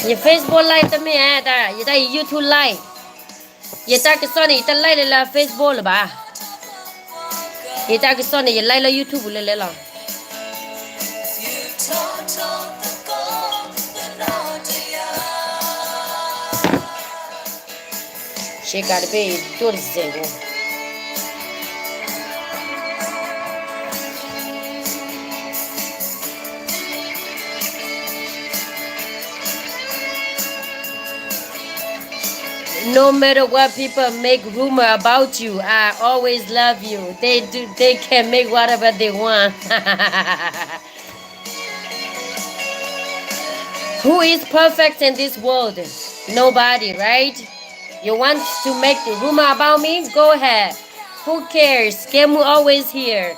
ယ Facebook Live တမ့ၢ်ဧါ, ယတၢ်ယ YouTube Live, ယတၢ်ကစီၣ်န့ၣ် ယတ live လၢလၢ Facebook လၢၤဘၣ်, ယတၢ်ကစီၣ်န့ၣ် ယ live လၢ YouTube လၢလၢလီၤ. ရှဲကၤတဘ့ၣ်ဒိၣ်တစဲးဖိ. No matter what people make rumor about you, I always love you. They do, they can make whatever they want. Who is perfect in this world? Nobody, right? You want to make the rumor about me? Go ahead. Who cares? Kemu always here.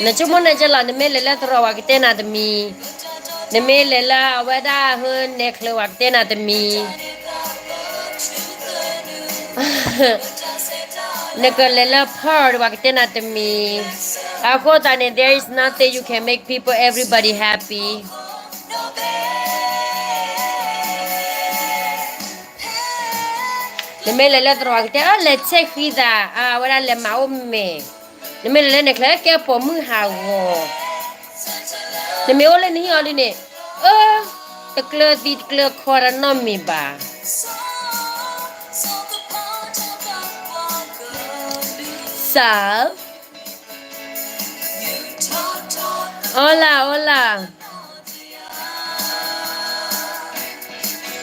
နဆိကမိၣ်နကလီၤ, နမ့ၢ်လဲၤလၢသရိာ် ပှၤကတဲနၤတမံၤ, နမ့ၢ်လဲၤလၢအဝဲဒၣ်ဟၢနဲၣ်ချၢ ပှၤကတဲနၤတမံၤ, နကလဲၤလၢ Pearl ဒီး ပှၤကတဲနၤတမံၤ. အဃိသတးန့ၣ် there is nothing you can make people, everybody happy. နမ့ၢ်လဲၤလၢသရိာ် ပှၤကတဲ အၢ လဲၤဆဲးဃံသး, အဝဲဒၣ်လဲၤမၤအိၣ်မဲာ်, နမ့ၢ်လဲၤလၢနဲၣ်ချၢ ကဲပိာ်မုၣ်ဟးဂီၤ, နမ့ၢ်အိၣ်လၢနဟံၣ်အီၤဒ်န့ၣ်, အၢ, တကျၢၤသံတကျၢၤခီတၢ်နီတမံၤဘၣ်. So, hola, hola.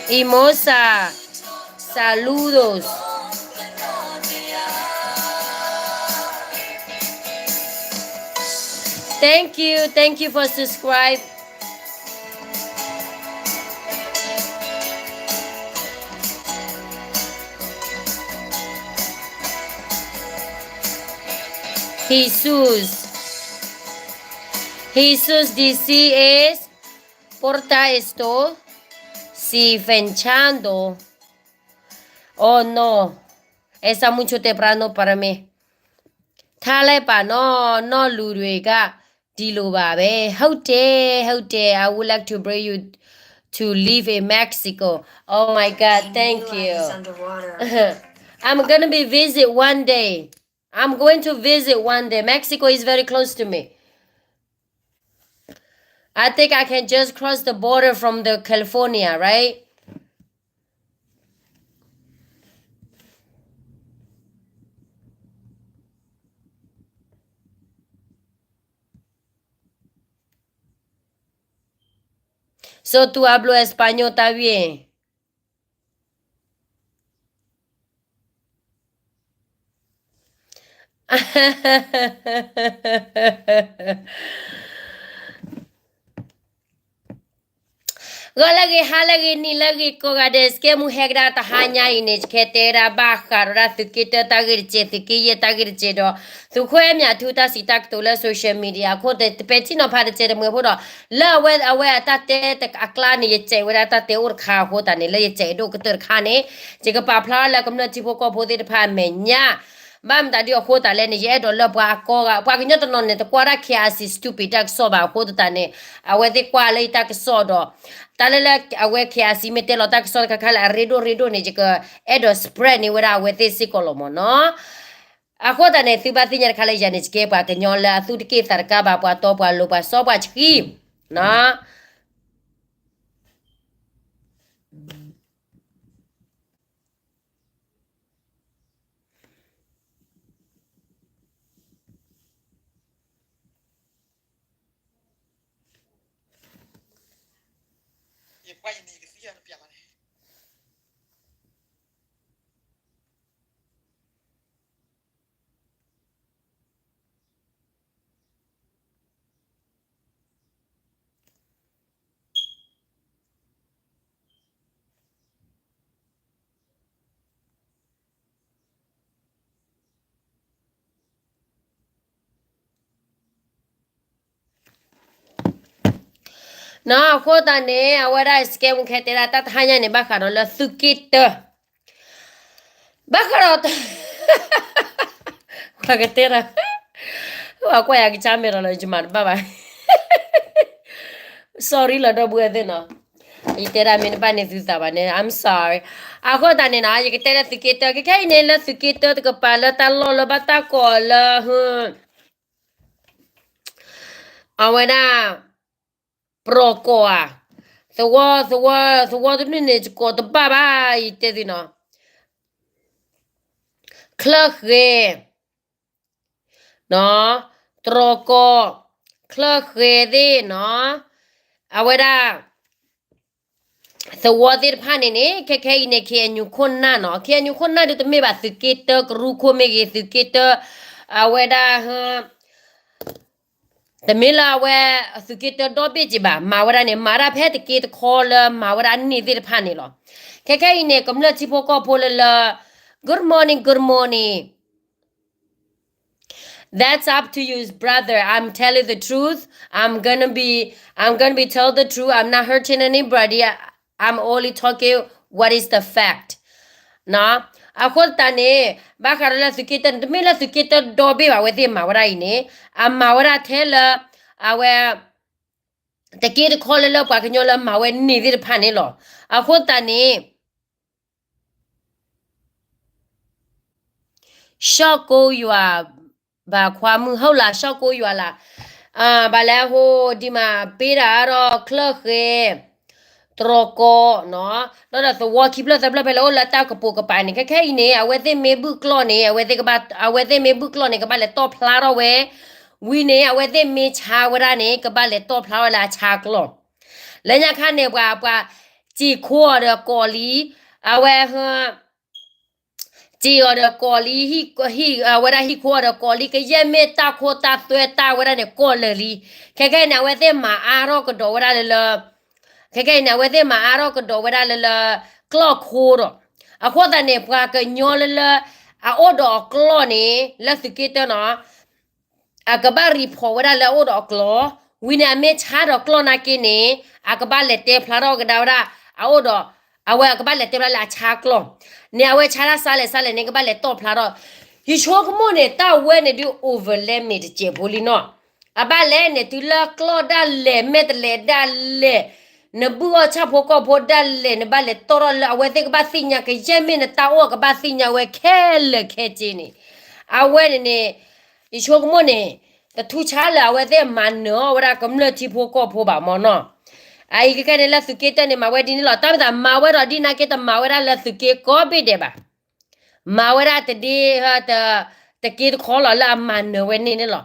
Hermosa, saludos. Thank you, thank you for subscribe. Jesús. Jesús dice es, porta esto, si fenchando. Oh no, está mucho temprano para mí. ထါလၢပာ်နီၢ်နီၢ်လူၤတဂၤ ဒ်လိၤဘၣ်ဝဲ, ဟုတ်တယ်, ဟုတ်တယ်, I would like to bring you to live in Mexico. Oh my God, thank you. I'm gonna be visit one day. I'm going to visit one day. Mexico is very close to me. I think I can just cross the border from the California, right? So tú hablo español también. Gala ge hala ge ni la ge koga de ske mu hegda ta hanya ine ke te ra ba ha ra thuke te ta ge che thuke ye ta ge che do. Thuke mya thu ta si ta to la social media ko te pe ti no pa de che de mu ho do. La we awe ta te a kla ni ye che we da ta te ur kha ho ta ni la ye che do ke ter kha ni. Che ke pa phla la ke mna ti pho ko pho te pa me nya. ဘၣ်မတၤဒ်အဃိသတးလဲၣ်န့ၣ် ယအဲၣ်ဒိးလၢပှၤအကီဂၤ ပှၤကညီတနီၤန့ၣ် တကွၢ်ဒၣ် K R C stupid တၢ်ကစီၣ်ဘၣ်အဃိသတးန့ၣ် အဝဲသ့ၣ်ကွၢ်လၢယတၢ်ကစီၣ်ဒီး တၢ်လၢလၢအဝဲ K R C မ့ၢ်တဲလီၤတၢ်ကစီၣ်တခါခါလၢအရ့ဒိၣ်ရ့ဒိၣ်န့ၣ် ယကအဲၣ်ဒိး spread န့ၢ်ဝဲဒၣ်အဝဲသ့ၣ်စ့ၢ်ကီးလီၤမ့ၢ်နီၤ. အဃိသတးန့ၣ် သုဘၣ်သ့ၣ်ညါတခါလၢယၤန့ၣ် ယကဲပှၤကညီလၢအသူၣ်တက့ၢ်သးတကါဘၣ် ပှၤတီပှၤလိၤပှၤစီပှၤဆှံနီၤ. ယကွၢ်ယန့ၣ် ယကသံအီၤတပျးဘၣ်န့ၣ် နီၢ် အဃိသတးန့ၣ် အဝဲဒၣ် scam ခဲတဲဒၣ်တၢ်တဟါညါန့ၣ် ဘၣ်ဃးဒီးလၢသုးက့တၢ ဘၣ်ဃးဒီး ပှၤကတဲဒီး ပှၤကွၢ်ယၤကစၢ်မဲာ်ဒီးလီၤ ယမၤတဘၣ်ဘၣ် sorry လီၤ ဒီပုၢ်ဝဲၢ်သ့ၣ်နီၤ ယတဲဒၣ်မ့ၢ်တဘၣ်န့ၣ်သုသးဘၣ်န့ၣ် I'm sorry အဃိသတးန့ၣ်နီၤ ယကတဲလၢသုးက့တၢ ခဲခဲအံၤန့ၣ် လၢသုးက့တၢတကပၤလၢတၢ်လီၢ်လၢဘၣ်တၢ်ကိးလၢ အဝဲဒၣ် ပရီၤကီၢ်ဧါ, သဝီ သဝီ သဝီတဘ့ၣ်န့ၣ် ယကိးတဘၣ်ဘၣ် ယတဲသုနီၤ, ချၢၣ်ဃဲ, တရီၤကီၢ်, ချၢၣ်ဃဲသ့ၣ်နီၤ, အဝဲဒၣ် သဝီသ့ၣ်တဖၣ်န့ၣ်န့ၣ် ခဲခဲအံၤန့ၣ် ခ့ၣ်အဲၣ်ယူၣ်ခိၣ်နၢ်နီၤ, ခ့ၣ်အဲၣ်ယူၣ်ခိၣ်နၢ် ဒုးတမ့ၢ်ဘၣ်သုးက့တၢကရူၢ်ခိၣ်မ့ၢ်ဂ့ၤ, သုးက့တၢ အဝဲဒၣ် တမ့ၢ်လၢအဝဲ သုးက့တၢဒီဘ့ၣ်က့ၤဘၣ်, မၤဝဲဒၣ်န့ၣ် မၤဒၣ်ဖဲတက့တခီလၢမၤဝဲဒၣ်န့ၢ်သ့ၣ်တဖၣ်န့ၣ်လီၤ. ခဲခဲအံၤန့ၣ် ကမျၢၢ်ထံဖိကီၢ်ဖိလၢလၢ Good morning, good morning. That's up to you, brother. I'm telling the truth. I'm gonna be, I'm gonna be tell the truth. I'm not hurting anybody. I'm only talking what is the fact. အဃိသတးန့ၣ် ဘၣ်ဃးဒီးလၢသုးက့တၢန့ၣ် တမ့ၢ်လၢသုးက့တၢဒီဘ့ၣ်ဘၣ် အဝဲသ့ၣ်မၤဝဲဒၣ်အံၤန့ၣ် အမၤဝဲဒၣ်ထဲလၢ အဝဲ တက့တခီလၢလၢပှၤကညီလၢမၤဝဲန့ၢ်သ့ၣ်တဖၣ်န့ၣ်လီၤ. အဃိသတးန့ၣ် ရှီၢ်ကိယွၤ ဘၣ်ခွါမုၢ် ဟုတ်လား ရှီၢ်ကိယွၤလၢ်, ဘၣ်လဲၣ်အဃိ ဒ်မး ပ့တၢ်ဒီးချၢၣ်ဃဲ, တရီၤကီၢ်နီၤ, ဒီးသဝီခံဖျၢၣ်သၢဖျၢၣ်ဖဲလၢအိၣ်လၢတၢ်ကပိာ်ကပၤန့ၣ် ခဲခဲအံၤန့ၣ် အဝဲသ့ၣ်မ့ၢ်ဘုၣ်ကျီၢ်န့ၣ် အဝဲသ့ၣ်ကဘၣ် အဝဲသ့ၣ်မ့ၢ်ဘုၣ်ကျီၢ်န့ၣ် ကဘၣ်လဲၤတီၣ်ဖျါထီၣ်ဝဲ, ဝံၤန့ၣ် အဝဲသ့ၣ်မ့ၢ်ဆါဝဲဒၣ်န့ၣ် ကဘၣ်လဲၤတီၣ်ဖျါထီၣ်လၢအဆါကျီၢ်, လၢညါခါန့ၣ် ပှၤ ပှၤ စံၣ်ခိအီၤဒီးကီးလံ, အဝဲ စံၣ်အီၤဒီးကီးလံ, ဟံၣ် ဟံၣ် အဝဲဒၣ်ဟံၣ်ခိအီၤဒီးကီးလံ, ကယဲၢ်မ့ၢ်တၢ်ခိတၢ်သွဲတၢ်ဝဲဒၣ်န့ၣ် ကီးလၢာ်လံ. ခဲခဲအံၤန့ၣ် အဝဲသ့ၣ်မၤအါထီၣ်ကဒီးဝဲဒၣ်လၢလၢ, ခဲခဲအံၤန့ၣ် အဝဲသ့ၣ်မၤအါထီၣ်ကဒီးဝဲဒၣ်လၢလၢ ကျီၢ်ခိဒီး, အဃိသတးန့ၣ် ပှၤကညီလၢလၢ အအိၣ်ဒီးအကျီၢ်န့ၣ် လၢသုးက့တၢနီၤ အကဘၣ် report ဝဲဒၣ်လၢအအိၣ်ဒီးအကျီၢ်, ဝံၤန့ၣ် အမ့ၢ်ဆါဒီးကျီၢ်နာ်က့န့ၣ် အကဘၣ်လဲၤတဲဖျါထီၣ်ကဒါဝဲဒၣ် အအိၣ်ဒီး အဝဲအကဘၣ်လဲၤတဲဖျါလၢအဆါကျီၢ်, န့ၣ် အဝဲဆါတၢ်စးလဲၣ်စးလဲၣ်န့ၣ် ကဘၣ်လဲၤတီၣ်ဖျါထီၣ်, ယဆိကမိၣ်န့ၣ် တၢ်ဝဲန့ၣ်ဒုး over limit တစဲးဖိလံနီၤ, အဘၣ်လဲၣ်န့ၣ် တုၤလၢကျီၢ်ဒၣ်လဲာ် မဲာ်တဲးလဲးဒၣ်လဲာ် နဘုၣ်အီၣ်ဆၣ်ဖိကီၢ်ဖိဒၣ်လဲာ် နဘၣ်လဲၤတီၣ်ထီၣ်လၢအဝဲသ့ၣ်ကဘၣ်သ့ၣ်ညါ ကယဲၢ်မ့ၢ်နတၢ်အိၣ်အကဘၣ်သ့ၣ်ညါဝဲခဲလၢာ်ခဲဆ့န့ၣ်, အဝဲန့ၣ်န့ၣ် ယဆိကမိၣ်န့ၣ် တထူးဆါလၢအဝဲသ့ၣ်မၤနၢၤအီၣ်ဝဲဒၣ်ကမျၢၢ်ထံဖိကီၢ်ဖိဘၣ်မ့ၢ်နီၤ, အအံၤခဲခဲန့ၣ် လၢသုးက့တၢန့ၣ် မၤဝဲဒ်န့ၣ်လီၤ. တၢ်မ့ၢ်သးမၤဝဲဒီးဒ်နာ်က့ တမၤဝဲဒၣ်လၢသုးက့ကိးဘ့ၣ်ဒဲးဘၣ် မၤဝဲဒၣ်တဒ့ တက့တခီလီၤ လၢအမၤနၢၤဝဲန့ၣ်န့ၣ်လီၤ.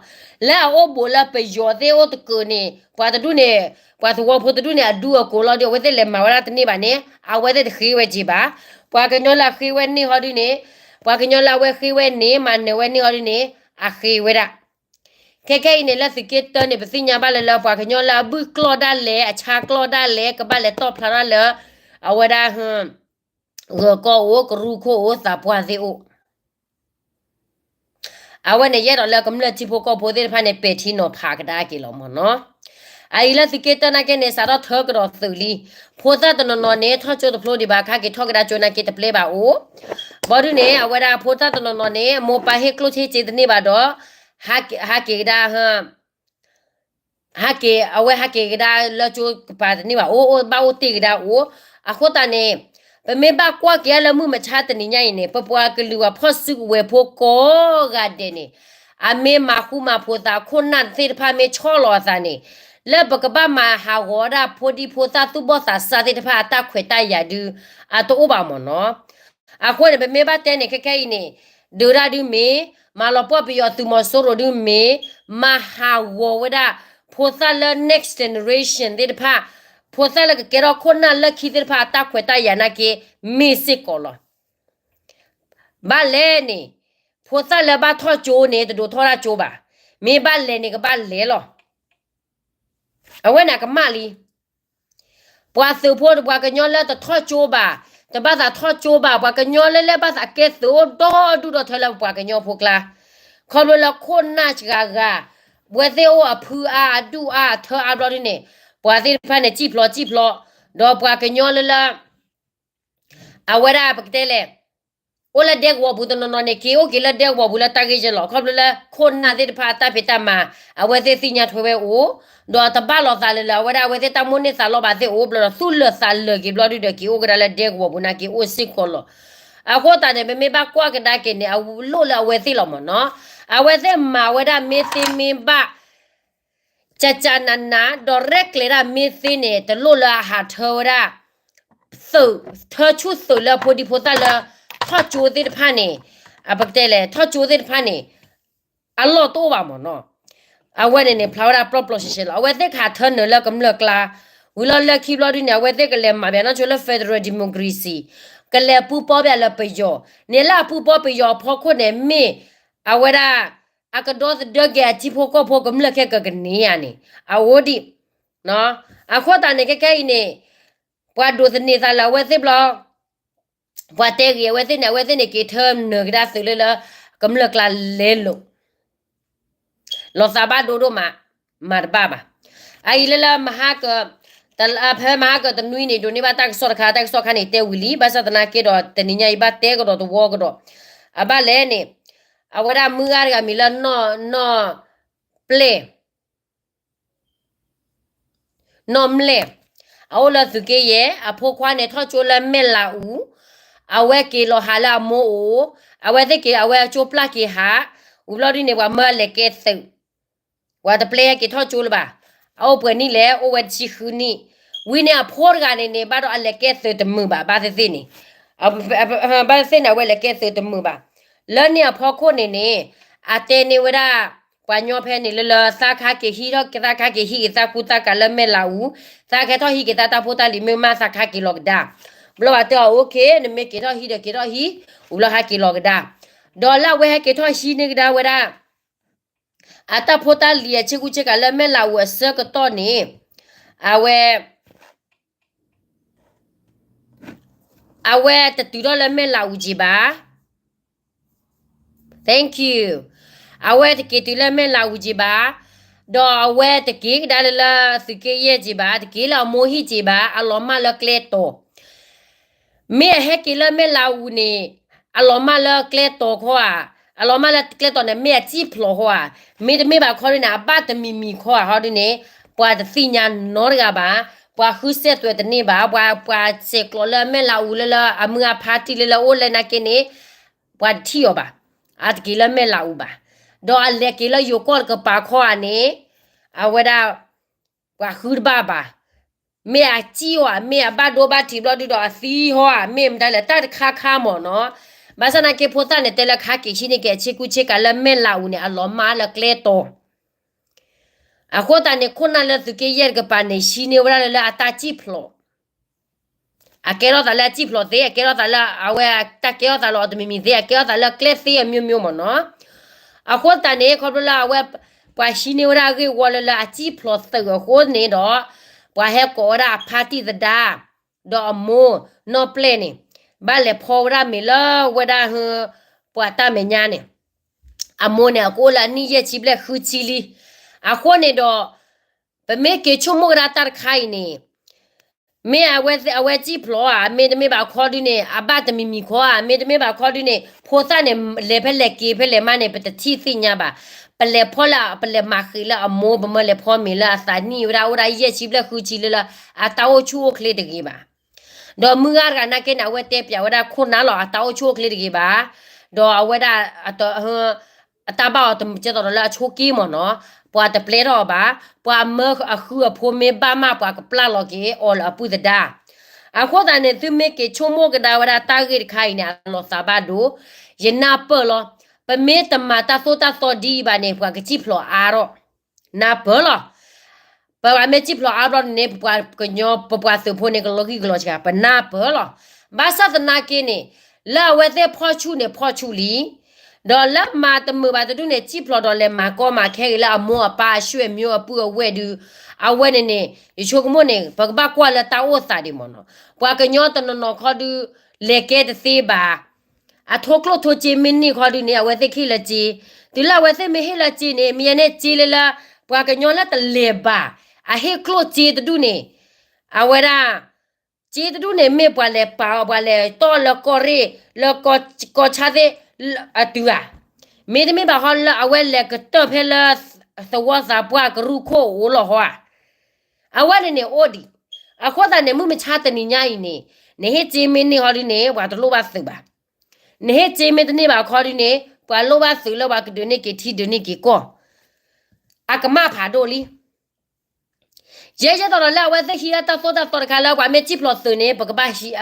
လၢအအိၣ်ဘူးလၢပယီၤသ့ၣ်အိၣ်တကၢၢ်န့ၣ် ပှၤတဒူၣ်န့ၣ် ပှၤသဝီဖိတဒူၣ်န့ၣ် အဒူအကိာ်လီၤဒီး အဝဲသ့ၣ်လဲၤမၤဝဲဒၣ်တန့ၢ်ဘၣ်န့ၣ် အဝဲသ့ၣ်တဃ့ဝဲက့ၤဘၣ်. ပှၤကညီလၢအဃ့ဝဲန့ၢ်ဟီဒုန့ၣ် ပှၤကညီလၢအဝဲဃ့ဝဲန့ၣ် မၤနၢၤဝဲန့ၢ်ဟီဒုန့ၣ် အဃ့ဝဲဒၣ်. ခဲခဲအံၤန့ၣ် လၢသုးက့တၢန့ၣ် ပသ့ၣ်ညါဘၣ်လၢလၢပှၤကညီလၢအဘုၣ်ကျီၢ်ဒၣ်လဲာ် အဆါကျီၢ်ဒၣ်လဲာ် ကဘၣ်လဲၤတီၣ်ဖျါထီၣ်လၢ အဝဲဒၣ် ဂၢၤကီၢ်အိၣ် ကရူၢ်ခိၣ်အိၣ် သးပှၢ်သ့ၣ်အိၣ် အဝဲန့ၣ်ယအဲၣ်ဒိးလၢကမျၢၢ်ထံဖိကီၢ်ဖိသ့ၣ်တဖၣ်န့ၣ် ပဲာ်ထံနီၤဖးကဒါက့ၤလီၤမ့ၢ်နီၤ. အအံၤလၢသုးက့တၢနာ်က့န့ၣ် စးထီၣ်ထၢကဒီးသုးလံ. ဖိသၣ်တနီၤနီၤန့ၣ် ထီၣ်ကၠိတဖျိဒံးဘၣ် ခါက့ၤထီၣ်ကဒါကၠိနာ်က့တပျဲဘၣ်အိၣ်. ဘီဒုန့ၣ် အဝဲဒၣ်ဖိသၣ်တနီၤနီၤန့ၣ် မိၢ်ပၢ်ဟ့ၣ်ကျိၣ်ဟ့ၣ်စ့တန့ၢ်ဘၣ်ဒီး ဟးက့ၤကဒါ ဟးက့ၤ အဝဲဟးက့ၤကဒါလၢကၠိကပၤတန့ၢ်ဘၣ် အိၣ်အိၣ် ဘၣ်အိၣ်တ့ၢ်ကဒါအိၣ်. အဃိသတးန့ၣ် ပမ့ၢ်ဘၣ်ကွၢ်က့ၤလၢမုၢ်မဆါတနံၤညါအံၤန့ၣ် ပပှၤကလုာ်ပှၤဖီၣ်စုကဝဲၤဖိကိးဂၤဒဲးန့ၣ် အမ့ၢ်မၤဃူမၤဖိးသးခိၣ်နၢ်သ့ၣ်တဖၣ်မ့ၢ်ဆီၣ်လီၤအသးန့ၣ် လၢပကဘၣ်မၤဟးဂီၤဝဲဒၣ်ဖိဒံဖိသၣ်သူၣ်ဘီၣ်သးစၢ်သ့ၣ်တဖၣ်အတၢ်ခွဲးတၢ်ယာ်ဒုး အတအိၣ်ဘၣ်မ့ၢ်နီၤ. အဃိန့ၣ် ပမ့ၢ်ဘၣ်တဲန့ၣ် ခဲခဲအံၤန့ၣ် ဒုးဒၣ်ဒုးမ့ၢ် မၤလီၤပှီၢ်ပယီၤသုးမီၤစိရိၤဒုးမ့ၢ် မၤဟးဂီၤဝဲဒၣ် ဖိသၣ်လၢ next generation သ့ၣ်တဖၣ် ဖိသၣ်လၢကကဲထီၣ်ခိၣ်နၢ်လၢခံသ့ၣ်တဖၣ်အတၢ်ခွဲးတၢ်ယာ်နာ်က့ မ့ၢ်စ့ၢ်ကီးလီၤ. ဘၣ်လဲၣ်န့ၣ်, ဖိသၣ်လၢဘၣ်ထီၣ်ကၠိန့ၣ် တဒိးထီၣ်တၢ်ကၠိဘၣ်. မ့ၢ်ဘၣ်လဲၤန့ၣ်ကဘၣ်လဲၤလီၤ. အဝဲန့ၣ်ကမၣ်လံ. ပှၤသုးဖိပှၤကညီလၢတထီၣ်ကၠိဘၣ်, တဘၣ်သးထီၣ်ကၠိဘၣ်, ပှၤကညီလၢလၢဘၣ်သးကဲသုးအိၣ်ဒီဒူၣ်ဒီထၢလၢပှၤကညီဖိကျါ, ခီဖျိလၢခိၣ်နၢ်စှၤဂၤ, အဝဲသ့ၣ်အိၣ်အဖုအါအဒူၣ်အါအထၢအါဘျီဒ်န့ၣ်, ပှၤသ့ၣ်တဖၣ်န့ၣ် စံၣ်ဖျိးစံၣ်ဖျိး, ဒီးပှၤကညီလၢလၢ အဝဲဒၣ်ပကတဲလဲၣ်, အိၣ်လၢဒဲကဝီၤပူၤတနီၤနီၤန့ၣ် က့ၤအိၣ်က့ၤလၢဒဲကဝီၤပူၤလၢတၢ်ဂ့ၢ်ယဲလီၤ. ခီဖျိလၢခိၣ်နၢ်သ့ၣ်တဖၣ်အတၢ်ဖံးတၢ်မၤ, အဝဲသ့ၣ်သ့ၣ်ညါထွဲဝဲအိၣ်, ဒီးတဘၣ်လိာ်သးလၢၤလၢၤ အဝဲဒၣ်အဝဲသ့ၣ်တၢ်မိၣ်န့ၢ်သးလီဘၣ်သ့ၣ်အိၣ်ဘျီဒီး သူၣ်လၢာ်သးလၢာ်က့ၤဘျီဒုဒီး က့ၤအိၣ်ကဒါလၢဒဲကဝီၤပူၤနာ်က့အိၣ်စ့ၢ်ကီးလီၤ. အဃိသတးန့ၣ် ပမ့ၢ်ဘၣ်ကွၢ်ကဒါက့ၤန့ၣ် အလိၣ်လၢအဝဲသ့ၣ်လီၤမ့ၢ်နီၤ. အဝဲသ့ၣ်မၤဝဲဒၣ်မ့ၢ်သ့မ့ၢ်ဘၣ် ကကနးနး ဒီးရဲၣ်ကျဲၤဒၣ်မ့ၢ်သ့န့ၣ် တလိၣ်လၢအဟးထၢဝဲဒၣ် သုး, ထၢဆူၣ်သုးလၢအဖိဒံဖိသၣ်လၢ ထီၣ်ကၠိသ့ၣ်တဖၣ်န့ၣ်, အပကတဲလဲၣ် ထီၣ်ကၠိသ့ၣ်တဖၣ်န့ၣ် အလီၢ်တအိၣ်ဘၣ်မ့ၢ်နီၤ. အဝဲန့ၣ်န့ၣ် ဖျါဝဲဒၣ်ပျီပျီရှဲရှဲလီၤ. အဝဲသ့ၣ်ကဟးထၢနုာ်လၢကမျၢၢ်ကျါ, ဝံၤလီၤလၢခံဘျီဒုန့ၣ် အဝဲသ့ၣ်ကလဲၤမၤပျးနီၢ်ဆိလၢ federal democracy, ကလဲၤပူၤပီၢ်ပျးလၢပယီၤ, န့ၣ်လၢအပူၤပီၢ်ပယီၤအဖီခိၣ်န့ၣ် မ့ၢ်အဝဲဒၣ် အကဒီသဒၢက့ၤအထံဖိကီၢ်ဖိကမျၢၢ်ခဲကကန့ၢ်ဧါန့ၣ် အအိၣ်ဒံး. အဃိသတးန့ၣ် ခဲခဲအံၤန့ၣ် ပှၤဒိးသန့ၤသးလၢအဝဲသ့ၣ်ဘျီ, ပှၤတဲဂ့ၤအဝဲသ့ၣ်န့ၣ် အဝဲသ့ၣ်န့ၣ် က့ၤထၢနုာ်ကဒါသုးလၢလၢ ကမျၢၢ်ကျါလဲလိာ် လီၤသးဘၣ်ဒိဒိၣ်မး, မၤတဘၣ်ဘၣ်. အအံၤလၢလၢမဟါက, ဖဲမဟါကတနွံန့ၣ် ဒိးန့ၢ်ဘၣ်တၢ်ကစီၣ်တခါ, တၢ်ကစီၣ်ခါန့ၣ်တဲဝံၤလံ, ဘၣ်ဆၣ်သနာ်က့ဒီး တနံၤညါအံၤဘၣ်တဲကဒီးတဝီကဒီး, အဘၣ်လဲၣ်န့ၣ်, အဝဲဒၣ်မုၢ်ဂၤတဂၤမံၤလၢ နီၢ်ပျဲၢ် နီၢ်မျဲၢ်, အအိၣ်လၢသုးက့ယဲၢ်, အဖိခွါန့ၣ်ထီၣ်ကၠိလၢမဲၢ်လးအူ, အဝဲက့ၤလီၤဟးလၢအမိၢ်အိၣ်, အဝဲသ့ၣ်က့ၤ အဝဲကၠိပျၢ်က့ၤဟး, ဝံၤဘျီဒ်န့ၣ် ပှၤမၢအလဲၤကဲသုး, ပှၤတပျဲဟဲက့ၤထီၣ်ကၠိလၢၤဘၣ်, အအိၣ်ပှဲၤနံၣ်လဲၣ်, အိၣ်ဝဲတဆံဃုနံၣ်, ဝံၤန့ၣ်အဖိတဂၤန့ၣ်န့ၣ် ဘၣ်ဒီးအလဲၤကဲသုးတမုာ်ဘၣ်, ဘၣ်သ့ၣ်သ့ၣ်န့ၣ်, ဘၣ်သ့ၣ်သ့ၣ်န့ၣ် အဝဲလဲၤကဲသုးတမုာ်ဘၣ်, လၢန့ၣ်အဖီခိၣ်န့ၣ်န့ၣ်, အတဲန့ၢ်ဝဲဒၣ် ပှၤညီဖဲန့ၣ်လၢလၢ သးခါက့ၤဟံးထီၣ်က့ၤ သးခါက့ၤဟံးက့ၤသးကူသးကၤလၢမဲၢ်လးအူ, သးကဟဲထီၣ်ဟံးက့ၤသးတၢ်ဖိတၢ်လံၤမ့ၢ်မး သးခါက့ၤလီၤကဒါ, ဘျီဘၣ်တဲအီၤ အိၣ်ခ့ နမ့ၢ်က့ၤထီၣ်ဟံးဒီးက့ၤထီၣ်ဟံး, ဝံၤလီၤဟးက့ၤလီၤကဒါ, ဒီးလၢအဝဲဟဲက့ၤထီၣ်ဟံးန့ၢ်ကဒါဝဲဒၣ် အတၢ်ဖိတၢ်လံၤအဆ့ကူဆ့ကၤလၢမဲၢ်လးအူအဆၢကတီၢ်န့ၣ်, အဝဲ အဝဲတတုၤထီၣ်လၢမဲၢ်လးအူက့ၤဘၣ်, Thank you, အဝဲတက့ၤတုၤလၢမဲၢ်လးအူက့ၤဘၣ်, ဒီးအဝဲတက့ၤကဒါလၢလၢသုးက့ယဲၢ်က့ၤဘၣ်, တက့ၤလၢအမိၢ်ဟံၣ်က့ၤဘၣ်, အလီၤမၢ်လၢကျဲတီၤ မ့ၢ်အဟဲက့ၤလၢမဲၢ်လးအူန့ၣ်, အလီၤမၢ်လၢကျဲတီၤခီဧါ, အလီၤမၢ်လၢကျဲတီၤန့ၣ် မ့ၢ်အစံၣ်ဖျိးခီဧါ, မ့တမ့ၢ်ဘၣ်ခီဒ်န့ၣ် အဘၣ်တမံၤမံၤခီဧါ ဟီဒ်န့ၣ်, ပှၤတသ့ၣ်ညါနီတဂၤဘၣ်, ပှၤဃုစဲးသွဲးတန့ၢ်ဘၣ်, ပှၤ ပှၤဆဲးကျိးလၢမဲၢ်လးအူလၢလၢအမုၢ်အဖါတံၢ်လၢလၢ အိၣ်လၢနာ်က့န့ၣ်, ပှၤတထံၣ်အီၤဘၣ်, အတက့ၤလၢမဲၢ်လးအူဘၣ်, ဒီးအလဲၤက့ၤလၢယိၤကီၢ်တကပၤခီဧါန့ၣ်, အဝဲဒၣ် ပှၤဃုတဘၣ်ဘၣ်, မ့ၢ်အစံၣ်အီၤဧါ, မ့ၢ်အဘၣ်ဒိဘၣ်ထံးဘျီဒုဒီးအသံဟီဧါ, မ့ၢ်မတၤလဲၣ် တၢ်တခါခါမ့ၢ်နီၤ, ဘၣ်ဆၣ်နာ်က့ဖိသၣ်န့ၣ် တဲလၢခါက့ၤဟံးန့ၢ်က့ၤအဆ့ကူဆ့ကၤလၢမဲၢ်လးအူန့ၣ် အလီၤမၢ်လၢကျဲတီၤ, အဃိသတးန့ၣ် ခိၣ်နၢ်လၢသုးက့ယဲၢ်တကပၤန့ၣ် ဟံးန့ၢ်ဝဲဒၣ်လၢလၢအတၢ်စံၣ်ဖျိး အကဲထီၣ်သးလၢအစံၣ်ဖျိးသ့, အကဲထီၣ်သးလၢအဝဲ တၢ်ကဲထီၣ်သးလီၤအီၤတမံၤမံၤသ့, အကဲထီၣ်သးလၢကျဲသ့အမျိုးမျိုးမ့ၢ်နီၤ, အဃိသတးန့ၣ် ခီဖျိလၢအဝဲ ပှၤဟံးန့ၢ်ဝဲဒၣ်အဂ့ၢ်ဝီလၢလၢအစံၣ်ဖျိးသုးအဃိန့ၣ်ဒီး, ပှၤဟဲကိးဝဲဒၣ်အဖါတံၢ်သဒါ, ဒီးအမိၢ်နီၢ်ပျဲၢ်န့ၣ်, ဘၣ်လဲၤဖီဝဲဒၣ်မ့ၤလၢဝဲဒၣ်ဟၢ ပှၤတၢ်မဲာ်ညါန့ၣ်, အမိၢ်န့ၣ် အကအိၣ်လၢအနံၣ်ယဲၢ်ဆံဘျဲၣ်ဃုဆံလံ, အဃိန့ၣ်ဒီး ပမ့ၢ်က့ၤဆိကမိၣ်ကဒါတၢ်တခါအံၤန့ၣ်, မ့ၢ်အဝဲ အဝဲစံၣ်ဖျိးဧါ, မ့တမ့ၢ်ဘၣ်ခီဒုန့ၣ် အဘၣ်တမံၤမံၤခီဧါ, မ့တမ့ၢ်ဘၣ်ခီဒုန့ၣ် ဖိသၣ်န့ၣ် လဲၤဖဲလဲၣ်က့ၤဖဲလဲၣ်မးန့ၣ် ပတထံၣ်သ့ၣ်ညါဘၣ်, ပလဲၤဖီလၢ ပလဲၤမၤဃ့းလၢအမိၢ် ပမၢလဲၤဖီမ့ၤလၢအသးနံၣ်ဝဲဒၣ်အိၣ်ဒၣ်ယဲၢ်ဆံဘျဲၣ်ဃုဆံလၢလၢ အတၢ်အိၣ်ဆူၣ်အိၣ်ချ့တဂ့ၤဘၣ်, ဒီးမုၢ်ဂၤတဂၤနာ်က့န့ၣ် အဝဲတဲပျးဝဲဒၣ်ခိၣ်နၢ်လီၤ အတၢ်အိၣ်ဆူၣ်အိၣ်ချ့တဂ့ၤဘၣ်, ဒီးအဝဲဒၣ် အတၢ်ဘၣ်အီၤတမုာ်ကဲသိးဒီးလၢအဆိးက့မ့ၢ်နီၤ, ပှၤတပျဲထီၣ်အီၤဘၣ်, ပှၤမၢအဃုအဖိမ့ၢ်ဘၣ်မး ပှၤကပျၢ်လီၤက့ၤအီၤလၢအပုၢ်သဒါ, အဃိသတးန့ၣ် သုမ့ၢ်က့ၤဆိကမိၣ်ကဒါဝဲဒၣ်တၢ်ဂ့ၢ်တခါအံၤန့ၣ် အလီၤသးဘၣ်ဒိ, ယနၢ်ပၢၢ်လီၤ, ပမ့ၢ်တမၤတၢ်သိၣ်တၢ်သီဒ်အံၤဘၣ်န့ၣ် ပှၤကစံၣ်ဖျိးအါထီၣ်, နၢ်ပၢၢ်လီၤ, ပမ့ၢ်စံၣ်ဖျိးအါဘျီန့ၣ် ပပှၤကညီ ပပှၤသုးဖိန့ၣ် ကလီၤဂံၢ်ကလီၤဆှး ပနၢ်ပၢၢ်လီၤ. ဘၣ်ဆၣ်သနာ်က့န့ၣ် လၢအဝဲသ့ၣ်ဖီၣ်ဆူၣ်န့ၣ်ဖီၣ်ဆူၣ်လံ, ဒီးလၢမၤတမုာ်ဘၣ်တဒူၣ်န့ၣ် စံၣ်ဖျိးဒီးလဲၤမၤကီမၤခဲဂ့ၤလၢအမိၢ်အပၢ်အဆွေမျိုးအပုၢ်အဝဲၢ်ဒုး, အဝဲန့ၣ်န့ၣ် ယဆိကမိၣ်န့ၣ် ပကဘၣ်ကွၢ်လၢတၢ်အိၣ်သးဒံးမ့ၢ်နီၤ. ပှၤကညီတနီၤနီၤခီဒုး လဲၤကဲတသ့ဘၣ် အထိကျိၣ်ထိစ့မ့ၢ်န့ၢ်ခီဒုးန့ၣ် အဝဲသ့ၣ်ကဟ့ၣ်လၢစ့, တုၤလၢအဝဲသ့ၣ်မ့ၢ်ဟ့ၣ်လၢစ့န့ၣ် မ့ၢ်ယဲန့ၣ်စ့လၢလၢ ပှၤကညီလၢတလဲၤဘၣ် အဟ့ၣ်ကျိၣ်စ့တဒူၣ်န့ၣ်, အဝဲဒၣ် စ့တဒူၣ်န့ၣ် မ့ၢ်ပှၤလဲၤပာ်အီၤ ပှၤလဲၤတီၢ်လၢကီၢ်ရ့ၣ် လၢကီၢ်ဆါသ့ၣ် အတုၤဧါ, မ့တမ့ၢ်ဘၣ်ဟီလၢအဝဲလဲၤကတၢၢ်ဖဲလၢ သဝီသးပှၢ်ကရူၢ်ခိၣ်အိၣ်လီၤဟီဧါ. အဝဲန့ၣ်န့ၣ်အိၣ်ဒံး, အဃိသတးန့ၣ် မုၢ်မဆါတနံၤညါအံၤန့ၣ် နဟ့ၣ်စ့မ့ၢ်န့ၢ်ခီဒုးန့ၣ် ပှၤတလိၣ်ဘၣ်သုးဘၣ်, နဟ့ၣ်စ့မ့ၢ်တန့ၢ်ဘၣ်ခီဒုးန့ၣ် ပှၤလိၣ်ဘၣ်သုးလၢပှၤကဒုးန့ၢ်က့ၤထံဒုးန့ၢ်က့ၤကီၢ်, အကမၣ်ဖးဒိၣ်လံ. ယဲယဲသိးဒီးလၢအဝဲသ့ၣ်ဟံးဒၣ်တၢ်သိၣ်တၢ်သီတခါလၢပှၤမ့ၢ်စံၣ်ဖျိးသုးန့ၣ် ပကဘၣ်ဟံး,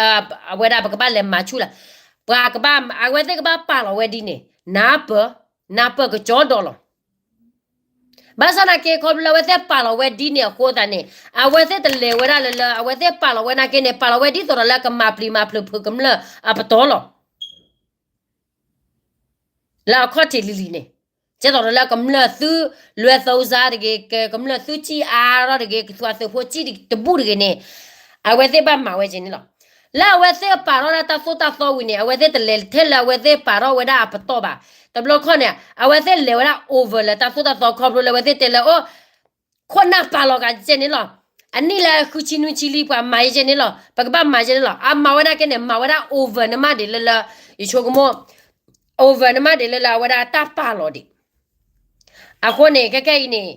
အဝဲဒၣ်ပကဘၣ်လဲၤမၤဆူၣ်လၢ, ပှၤကဘၣ်, အဝဲသ့ၣ်ကဘၣ်ပာ်လီၤဝဲဒ်န့ၣ် နၢ်ပၢၢ်, နၢ်ပၢၢ်ကကၠီဒီးလီၤ. ဘၣ်ဆၣ်သနာ်က့ ခီဖျိလၢအဝဲသ့ၣ်ပာ်လီၤဝဲဒ်န့ၣ်အဃိသတးန့ၣ် အဝဲသ့ၣ်တလဲၤဝဲဒၣ်လၢလၢ အဝဲသ့ၣ်ပာ်လီၤဝဲသနာ်က့န့ၣ် ပာ်လီၤဝဲဒ်သိးဒီးလၢကမၤပျံၤမၤဖုးကမျၢၢ်အပတီၢ်လီၤ. လၢအခီၣ်ထံးလံၤလံၤန့ၣ်, ကဲသိးဒီးလၢကမျၢၢ်သုးလွဲၢ်သီစါတဂ့ၤ, ကမျၢၢ်သုးစံၣ်အါထီၣ်တဂ့ၤ, ကသွးသုးဖိစံၣ်တဘူၣ်တဂ့ၤန့ၣ်, အဝဲသ့ၣ်ဘၣ်မၤဝဲကဲန့ၣ်လီၤ. လၢအဝဲသ့ၣ်ပာ်ထီၣ်ဒၣ်တၢ်သိၣ်တၢ်သီဝံၤန့ၣ် အဝဲသ့ၣ်တလဲၤထဲလၢအဝဲသ့ၣ်ပာ်ထီၣ်ဝဲဒၣ်အပတီၢ်ဘၣ်. တဘျီခီန့ၣ် အဝဲသ့ၣ်လဲၤဝဲဒၣ် over လၢတၢ်သိၣ်တၢ်သီခီဖျိလၢအဝဲသ့ၣ်တဲလၢအိၣ် ခိၣ်နၢ်ပာ်လီၤကးကဲန့ၣ်လီၤ. အနံၣ်လၢဃုဆံနွံဆံလံ ပှၤမၤယဲကဲန့ၣ်လီၤ. ပကဘၣ်မၤယဲန့ၣ်လီၤ. အမၤဝဲဒၣ်ကဲန့ၣ် မၤဝဲဒၣ် over နမ့ၢ်ဒ်လၢလၢ ယဆိကမိၣ် over နမ့ၢ်ဒ်လၢလၢအဝဲဒၣ်တၢ်ပာ်လီၤဒံး. အဃိန့ၣ် ခဲကဲအံၤန့ၣ်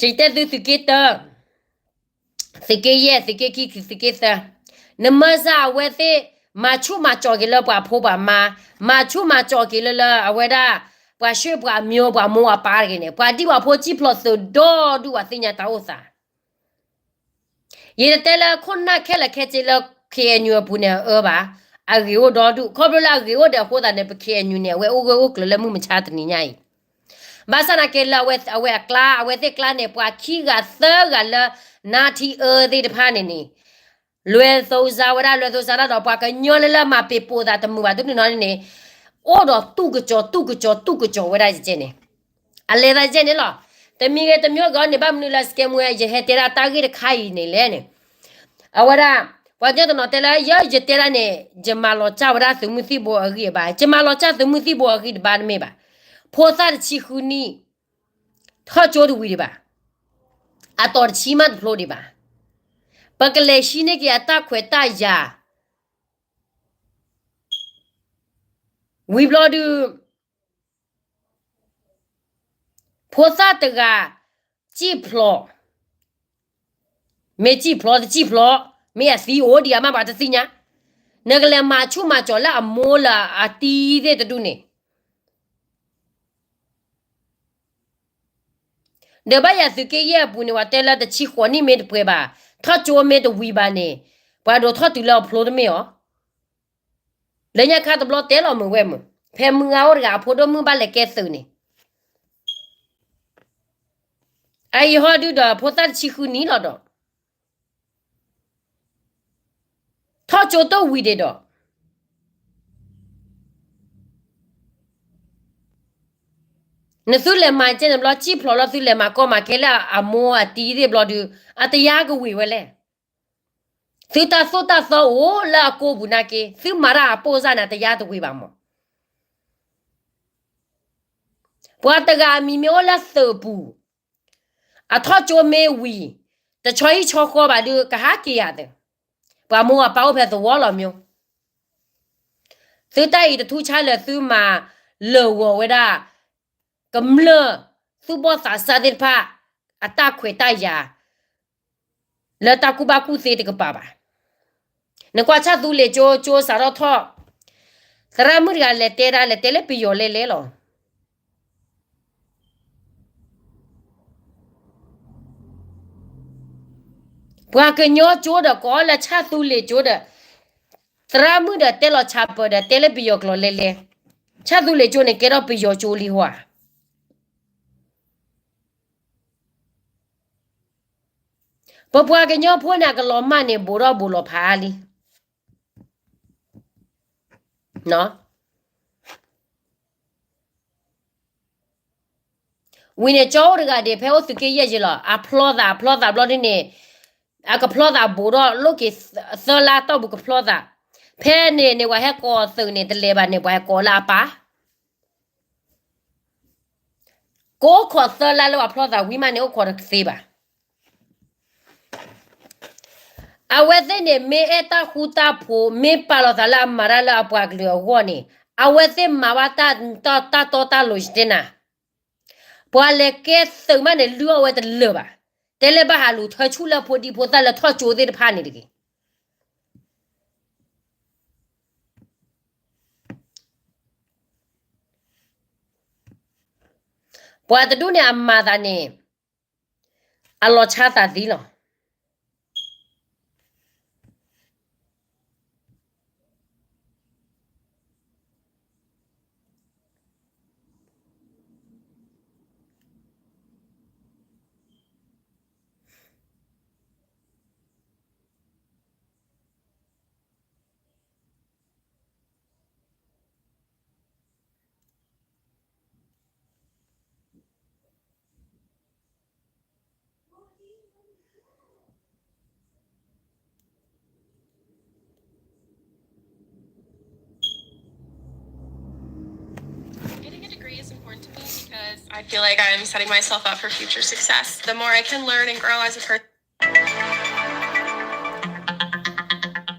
ယတဲသုသုးက့တၢ သုးက့ယဲၢ် သုးက့ခံ သုးက့သၢ, နမၤစၢၤအဝဲသ့ၣ် မၤဆူၣ်မၤစီၤက့ၤလၢပှၤဖိပှၤမါ, မၤဆူၣ်မၤစီၤက့ၤလၢလၢအဝဲဒၣ် ပှၤဆွေပှၤမျိုး ပှၤမိၢ်ပၢ်တဂ့ၤန့ၣ် ပှၤဒံၣ်ပှၤဖိစံၣ်ဖျိးသုးဒီဒူၣ် ပှၤသ့ၣ်ညါတၢ်အိၣ်သး. ယတတဲလၢခိၣ်နၢ်ခဲလၢာ်ခဲဆ့လၢ KNU အပူၤန့ၣ် အအၢဘၣ်, အဂ့ၤအိၣ်ဒီဒူၣ်. ခီဖျိလၢအဂ့ၤအိၣ်ဒီးအဃိသတးန့ၣ် ပ KNU န့ၣ် အဝဲအိၣ်ဂၢၢ်အိၣ်ကျၢၤလၢမုၢ်မဆါတနံၤညါအံၤ ဘၣ်ဆၣ်သနာ်က့လၢအဝဲအကျါ အဝဲသ့ၣ်ကျါန့ၣ် ပှၤခံဂၤသၢဂၤလၢ နါထံအၢသ့ၣ်တဖၣ်န့ၣ်န့ၣ် လွဲၢ်သီစါဝဲဒၣ် လွဲၢ်သီစါဒၣ်ဒီး ပှၤကညီလၢလၢမၤပ့ၤပိာ်သးတမုာ်ဘၣ်တဒူၣ်နီၢ်န့ၣ်န့ၣ် အိၣ်ဒီးတူၢ်ကစီၤတူၢ်ကစီၤဝဲဒၣ်ယကဲန့ၣ် အလဲၤသးယကဲန့ၣ်လီၤ. တမံၤဂ့ၤတမံၤဂ့ၤန့ၣ် ဘၣ်မနုၤလၢစကဲမူ ယဟဲတဲဒၣ်တၢ်ဂ့ၢ်တခါအံၤန့ၣ်လဲၣ်န့ၣ် အဝဲဒၣ် ပှၤကညီတနီၤတဲလၢ ယဲယတဲဒၣ်န့ၣ် ယမၤလီၤစၢ်ဝဲဒၣ်သုးမုၢ်သံၣ်ဘိအဂံၢ်အဘါ, ယမၤလီၤစၢ်သုးမုၢ်သံၣ်ဘိအဂံၢ်တဘါတမ့ၢ်ဘၣ်. ဖိသၣ်တဆံဃုနံၣ် ထီၣ်ကၠိတဝံၤဒံးဘၣ်, အတီၤတဆံမးတဖျိဒံးဘၣ်. ပကလဲၤဟံးန့ၢ်က့ၤအတၢ်ခွဲးတၢ်ယာ် ဝံၤဘျီဒုး ဖိသၣ်တဂၤ စံၣ်ဖျိး, မ့ၢ်စံၣ်ဖျိးတစံၣ်ဖျိး, မ့ၢ်အသံအိၣ်ဒံးအါမးပှၤတသ့ၣ်ညါ, နကလဲၤမၤဆူၣ်မၤစီၤလၢအမိၢ်လၢအတံၤသ့ၣ်တဒူၣ်န့ၣ် ဒီးဘၣ်ယၤသုးက့ယဲၢ်အပူၤန့ၣ် ပှၤတဲလၢတဆံဃိးနံၣ်မ့ၢ်တပှဲၤဘၣ်, ထီၣ်ကၠိမ့ၢ်တဝံၤဘၣ်န့ၣ် ပှၤဒိးထီၣ်တုၤလၢအဖျိတမ့ၢ်အီၤ, လၢညါခါတဘျီတဲလီၤမုာ်ဝဲမုာ်, ဖဲမုၢ်ဂၤအိၣ်တဂၤ အဖိဒိၣ်မုၣ်ဘၣ်လဲၤကဲသုးန့ၣ်, အအံၤဟီဒုဒီးဖိသၣ်တဆံဃုနံၣ်လီၤဒီး ထီၣ်ကၠိတဝံၤဒံးဒီး နသုလဲၤမၤကဲန့ၣ်ဘျီ စံၣ်ဖျိးလီၤ သုလဲၤမၤကီမၤခဲလၢအမိၢ်အတံၤသ့ၣ်ဘျီဒုး အတယါကဝံၤဝဲလဲၣ်. သုတၢ်သိၣ်တၢ်သီအိၣ်လၢအကိာ်ပူၤနာ်က့ သုမၤတၢ်အပိၢ်စၢ်န့ၣ် တယါတဝံၤဘၣ်မး. ပှၤတဂၤအမံၤမ့ၢ်အိၣ်လၢသုးပူၤ, အထီၣ်ကၠိမ့ၢ်ဝံၤ, တဆီဟံၣ်ဆီဃီဘၣ်ဒုး ကဟးက့ၤယၤသ့, ပှၤမိၢ်အပၢ်အိၣ်ဖဲသဝီလီၤမး. သုတၢ်အံၤတထူၣ်ဆါလၢသုမၤလၢာ်ဂီၤဝဲဒၣ် ကမျၢၢ်သူၣ်ဘီၣ်သးစၢ်သ့ၣ်တဖၣ် အတၢ်ခွဲးတၢ်ယာ် လၢတၢ်ကူၣ်ဘၣ်ကူၣ်သ့တကပၤဘၣ်. နကွၢ်ဆၣ်သူလ့ၤကၠိ ကၠိစးထီၣ်ထီၣ်, သရၣ်မုၣ်တဂၤလဲၤတဲဒၣ် လဲၤတဲလၢပယီၤလဲၤလဲၤလီၤ. ပှၤကညီကၠိဒီးကိးလၢဆၣ်သူလ့ၤကၠိဒီး, သရၣ်မုၣ်ဒီးတဲလီၤဆၣ်ပၢၤဒီးတဲလၢပယီၤကျိာ်လဲၤလဲၤ, ဆၣ်သူလ့ၤကၠိန့ၣ်ကဲထီၣ်ပယီၤကၠိလံဟီဧါ. ပပှၤကညီဖိန့ၣ် အကလီၤမၢ်န့ၣ် ဘူးထီၣ်ဘူးလီၤဖးလံ. ဝံၤန့ၣ် ကၠီအိၣ်တဂၤဒံး ဖဲအိၣ်သုးက့ယဲၢ်ယံၤလီၤ. အဖျီသး အဖျီသးဘျီဒ်န့ၣ် အကဖျီသးဘူးထီၣ် လိၣ်က့ၤသၢလါတီၢ်ပူၤကဖျီသး. ဖဲန့ၣ်န့ၣ် ပှၤဟဲကိးသုးန့ၣ် တလဲၤဘၣ်န့ၣ် ပှၤဟဲကိးလၢအပၢ် ကအိၣ်ခိးသၢလါလၢပှၤဖျီသးဝံၤမးန့ၣ် အိၣ်ခိးတသ့ဘၣ်. အဝဲသ့ၣ်န့ၣ် မ့ၢ်အဲၣ်တၢ်ဃူတၢ်ဖိး မ့ၢ်ပာ်လီၤသးလၢအမၤတၢ်လၢအပှၤကလုာ်အဂီၢ်န့ၣ် အဝဲသ့ၣ်မၤဘၣ်တၢ် တၢ်တီတၢ်လိၤယတဲနၤ. ပှၤလဲၤကဲသုးမးန့ၣ် လုၢ်အီၣ်ဝဲတလၢာ်ဘၣ်. တဲလၢဘၣ်ဟးလူၤထၢဆူၣ်လၢဖိဒံဖိသၣ်လၢထီၣ်ကၠိသ့ၣ်တဖၣ်န့ၣ်တဂ့ၤ. ပှၤတဒူၣ်န့ၣ်အမၤသးန့ၣ် အလီၤဆါသးသံလီၤ.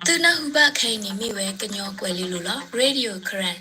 သုနၢ်ဟူဘၣ်ခဲအံၤန့ၣ်မ့ၢ်ဝဲ ကညီကွဲၤလ့လိၤလီၤ Radio Karen.